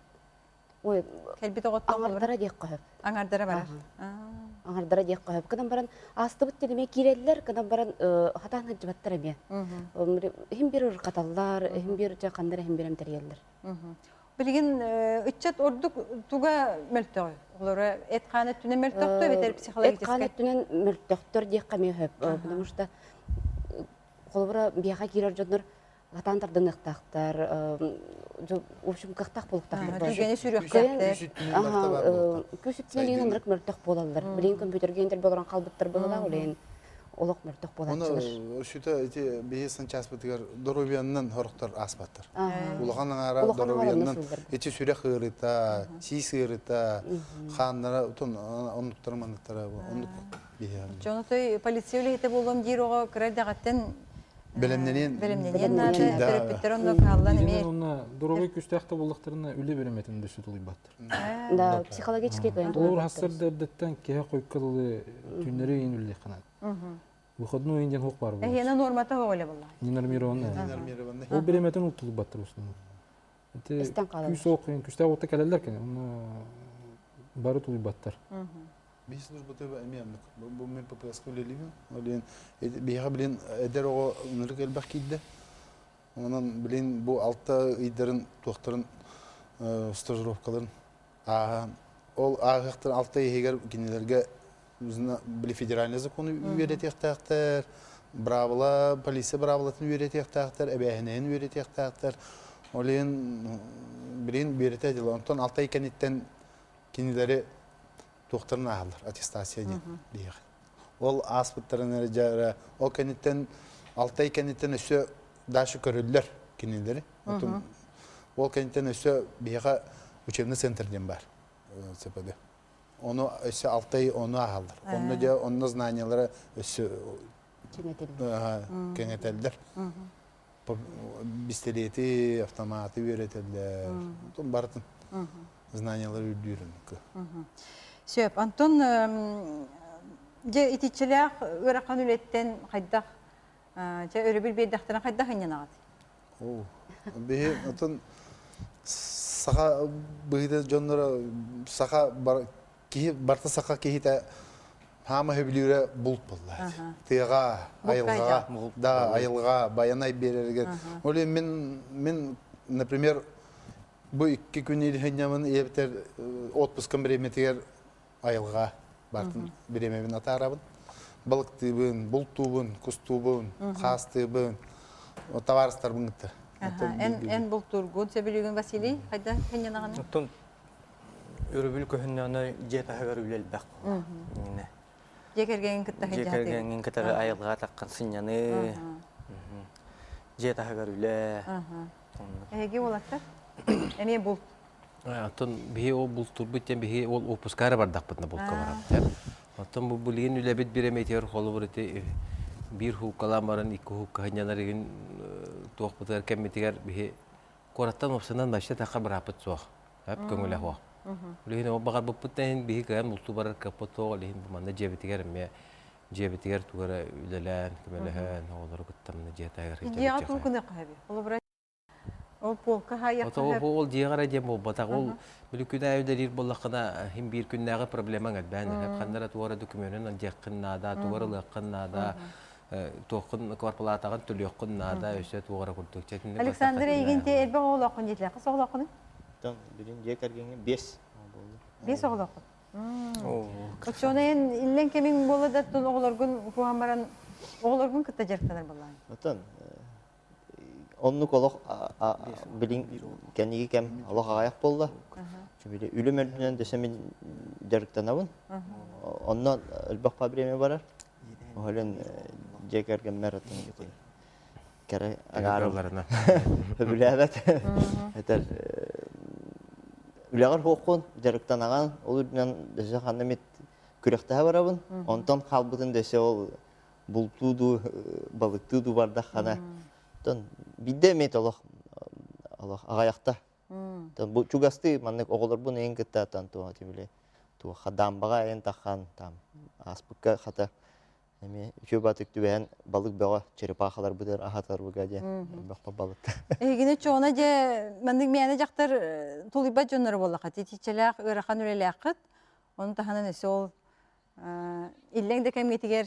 Ой, Кэлбит оҕоттон аҥардара диэххэ сөп. Аҥардара барар. Аҥардара диэххэ сөп. Кынан баран аастыбыт тилимэ киирэллэр, кынан баран хатаан сылдьыбаттар эмиэ. Иһин биир ыркаталлар, иһин биир дьэ ханна эрэ иһин биир эмтэрийэллэр. Билигин ыччат ордук туга мөлтөҕүй? Олоро эт-хаан өттүнэн мөлтөхтөр эбэтэр психологическай? Эт-хаан өттүнэн мөлтөхтөр диэххэ эмиэ сөп. Потому что холобура биһиэхэ киирэр дьоннор хатаан тардыныахтаахтар, в общем, кыахтаах буолуохтаахтар. Түгэни сүрүөхтээхтэр. Күүс өттүнэн иһин ынырык мөлтөх буолаллар. Билигин компьютерга интербе олорон хаалбыттар быһыылаах, ол олох мөлтөх буолааччылар. Оны сүтэ ити биһи санчааспытыгар доруобуйаннан хорохтор ааспаттар. Улахан аҥаара доруобуйаннан ити сүрэх ыарыта, сиис ыарыта, хааннара утун оннуктара манныктара оннук биһи. Дьону той полиция үлэһитэ буолуом диир оҕо кыра эрдэҕиттэн бэлэмнэниэн бэлэмнэниэн наада төрөппүттэр онно кааллан эмиэ онно доруобай күстээх да буоллахтарына үлэ бэлэмэтин да сүтулуйбаттар. Да, психологический кыайан Олор хассар эрдэттэн киһи хойукка дылы түүннэри иин үллэххэ наада. Выходной иин диэн хук бар буолар. Эһиэнэ нуормата хоҕоле буолла. Ненормированный. Ненормированный. Ол биремэтин ултулбаттар основном. Ити күүс оох күстээх отта кэлэллэр кини. Онно бары тулуйбаттар. Биһи службата эмиэ оннук. Бу мен ППС-ка үлэлиибин. Ол иһин биһиэхэ билин эдэр оҕо ынырык элбэх киирдэ. Онон билин бу алта ыйдарын туохтарын стажировкаларын ааһан ол ааһыахтарын алта иһигэр кинилэргэ били федеральный закону үөрэтиэхтээхтэр, быраабыла, полиция быраабылатын үөрэтиэхтээхтэр, эбээһинэһин үөрэтиэхтээхтэр. Ол иһин билин үөрэтэ дьыла. Онтон алта ый кэнниттэн кинилэри туохтарын ааһаллар, аттестация диэн биһиэхэ. Ол ааспыттарын эрэ дьэ ол кэнниттэн алта ый кэнниттэн өссө дальше көрүллэр кинилэри. Отун ол кэнниттэн өссө биһиэхэ учебный центр диэн баар ЦПД. Ону өссө алта ый ону ааһаллар. Онно дьэ онно знаниялара өссө кэҥэтэллэр. Бистэлиэти, автоматы үөрэтэллэр. Отун барытын знаниялар үрдүүр оннук. Сөп. Антон дьэ итиччэлээх ыарахан үлэттэн хайдах дьэ өрөбүл биэрдэхтэрин хайдах ынньанаҕыт? Биһи отон саха быһыыта дьонноро саха киһи барта саха киһитэ хаама сөбүлүүрэ булт буолла. Тыаҕа, айылҕаҕа, да айылҕа байанай биэрэригэр. Ол мин мин например Бу икки күн илһинньамын ийэбитэр отпускам бириэмэтигэр айылҕа бартын бириэмэбин атаарабын. Балыктыыбын, бултуубун, кустуубун, хаастыыбын, табаарыстарбын кытта. Эн эн бултуургун сөбүлүүгүн Василий хайда хинньанаҕын? Оттон өрөбүл көһүннэҕинэ дьиэ таһыгар үлэ элбэх буолла. Дьиэ кэргэҥин кытта Дьиэ кэргэҥҥин кытары айылҕа таххан сынньаныы. Дьиэ таһыгар үлэ. Эһиги уолаттар эмиэ булт. Оттон биһи ол бултуурбут диэн биһи ол уоппуска эрэ бардахпытына булка барабыт. Оттон бу билигин үлэбит бириэмэтигэр холобур ити биир хууккалаан баран икки хуукка сынньанар игин туохпутугар кэммитигэр биһи куораттан уопсанан вообще тахха бырааппыт суох. Хөп көҥүлэ суох. Билигин ол баҕарбыппыт да иһин биһи кыайан бултуу барар кыаппыт суох, ол иһин бу манна дьиэбитигэр эмиэ дьиэбитигэр тугу эрэ үлэлээн, көмөлөһөн, оҕолору кытта манна дьиэ таһыгар Дьиэҕэ тугу гыныахха сөбүй? Холобура Ол полка хаайыахха сөп. Ол дьиэҕэ эрэ диэн буолбатах. Ол били күн аайы үлэлиир буоллаххына, иһин биир күннээҕи проблемаҥ элбээн иһэр. Ханна эрэ тугу эрэ докумуонун алдьыаххын наада, тугу эрэ ылыаххын наада, туоххун кварплатаҕын төлүөххүн наада, өссө туох эрэ курдук. Александр эйигин те элбэх оҕолооххун диэтилэр. Хас оҕолооххунуй? Билин дьиэ кэргэҥҥэ биэс буолла. Биэс оҕолооххун. Оччоҕуна эн иллэҥ кэмиҥ буола да тун оҕолоргун куһан баран оҕолоргун кытта дьарыктанар буоллаҕыҥ. Оттон оннук олох билин кэнниги кэм олох аҕайах буолла. Били үлэм өрдүнэн дөсө мин дьарыктанабын. Онно элбэх время барар. Оһолен дьиэ кэргэммэр атын кэрэ аҥаарым сөбүлээбэт. Этэр үлэҕэр хуоххун дьарыктанаҕын ол үрдүнэн дөсө ханна эмит күрэхтэһэ барабын. Онтон хаалбытын дөсө ол бултуу дуу, балыктыы дуу бардаххана, оттон биирдэ эмиэ олох олох аҕайахта. Бу чугастыы маннык оҕолорбун эйин кытта тан туох били туох дамбаҕа эйин таххан там ааспыкка хата эмиэ үчүгэй батык түбэһэн балык бөҕө черепахаларбытыгар аһатарбыга диэн бөхпө балыкта. Эһигини чоҕуна дьэ маннык мээнэ дьахтар тулуйбат дьонноро буоллахха титиччэлээх ыарахан үлэлээххит ону таһынан өссө ол иллэҥ да кэмҥитигэр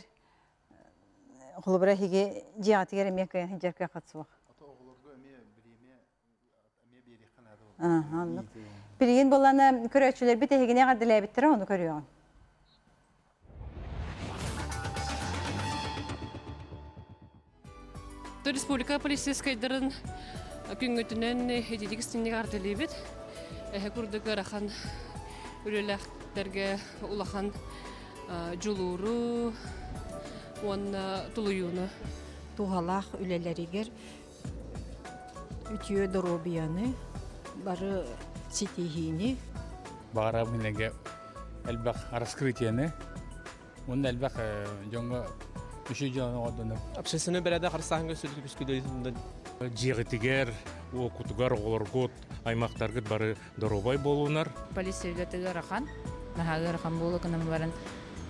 холобура эһиги дьиэҕитигэр эмиэ кыайан сылдьар кыаххыт суох. Билигин буоллаана көрөөччүлэрбит эһигини эҕэрдэлээбиттэрэ ону көрүөҕүҥ. Республика полицейскайдарын күнгүтүнэн ититик истинник ардылыыбыт. Эһэ курдук ыарахан үлэлээхтэргэ улахан дьулууру уонна тулуйууну. Туһалаах үлэлэригэр үтүө доруобуйаны, бары ситиһиини. Баҕарабын эгэ элбэх раскрытиены Уонна элбэх дьоҥҥо үчүгэй дьыаланы оҥордунум. Общественный бэрээдэк харыстааһыҥҥа сүрүн күскүлэрин Дьиэҕитигэр, уокутугар оҕолоргут, аймахтаргыт бары доруобай буолунар. Полиция үлэтэ ыарахан, наһаа ыарахан буола гынан баран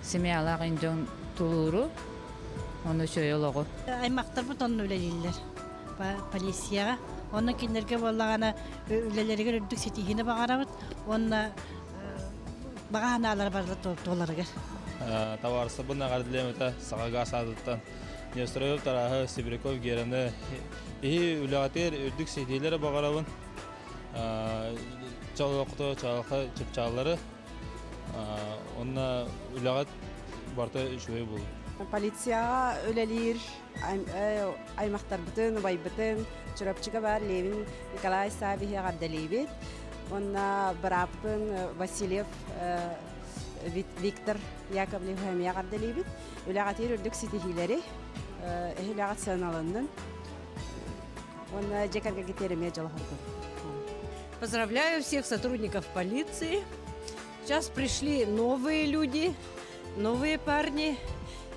семьялаах дьон тулууру, ону үчүгэй олоҕу. Аймахтарбыт онно үлэлииллэр полицияҕа. Онно кинилэргэ буоллаҕына үлэлэригэр үрдүк ситиһиини баҕарабыт уонна баҕа санаалара барыта туоларыгар. Табаарыстарбын эҕэрдэлиэм этэ Саха гаас аатыттан Нестеров Тарааһы, Сибиряков Гераны иһи үлэҕитигэр үрдүк ситиһиилэри баҕарабын. Чолоохто чаҕылхай чыпчааллары онно үлэҕит барыта үчүгэй буолуо. Полицияҕа үлэлиир аймахтарбытын, убайбытын Чурапчыга баар Левин Николай Саввиһы эҕэрдэлиибит. Уонна бырааппын Васильев Виктор Яковлевы эмиэ эҕэрдэлиибит. Үлэҕитигэр үрдүк ситиһиилэри, эһи үлэҕит сыаналаннын. Уонна дьиэ кэргэҥҥитигэр эмиэ дьолоһоргун. Поздравляю всех сотрудников полиции. Сейчас пришли новые люди, новые парни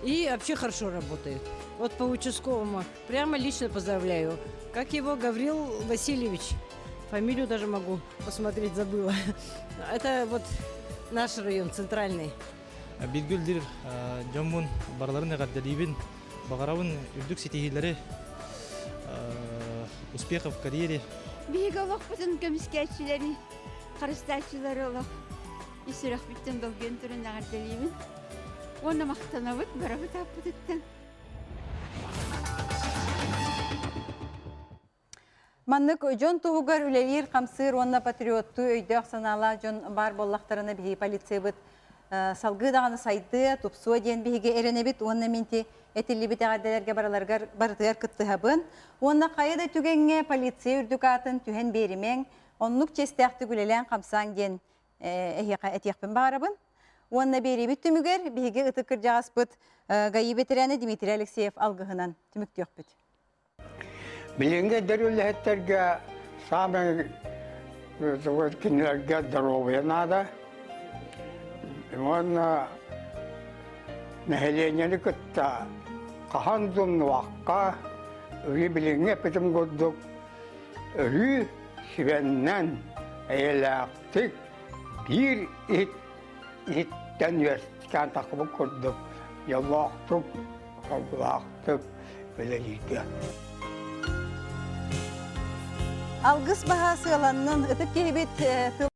и вообще хорошо работают. Вот по участковому прямо лично поздравляю. Как его Гаврил Васильевич, фамилию даже могу посмотреть, забыла. Это вот наш район, центральный. Билгүлдир дьоммун барыларын эҕэрдэлиибин, баҕарабын үрдүк ситиһиилэри, успехов в карьере. Биһиги олохпутун көмүскээччилэри, харыстааччылары олох ис сүрэхпиттэн долгуйан туран эҕэрдэлиибин. Уонна махтанабыт барабыт ааппытыттан. Маннык дьон туһугар үлэлиир, хамсыыр уонна патриоттуу өйдөөх санаалаах дьон баар буоллахтарына биһиги полициябыт салгыы даҕаны сайдыа, тупсуо диэн биһиги эрэнэбит уонна минти этиллибит эҕэрдэлэргэ барыларыгар барытыгар кыттыһабын. Уонна хайа да түгэҥҥэ полиция үрдүк аатын түһэн биэримэҥ, оннук чиэстээхтик үлэлээн-хамсааҥ диэн эһиэхэ этиэхпин баҕарабын. Уонна биэриибит түмүгэр биһиги ытык кырдьаҕаспыт ГАИ бэтэрээнэ Дмитрий Алексеев алгыһынан түмүктүөхпүт. Билиҥҥи эдэр үлэһиттэргэ саамай Кинилэргэ доруобуйа наада. Уонна нэһилиэнньэни кытта хаһан дуннуохха, өрүү билиҥҥи эппитим курдук, өрүү сүбэннэн, эйэлээхтик биир иһит иһиттэн үөскээн тахсыбыт курдук дьоллоохтук, соргулаахтык үлэлииргэ. Алгыс баһа сыаланнын, ытык киһибит тыл.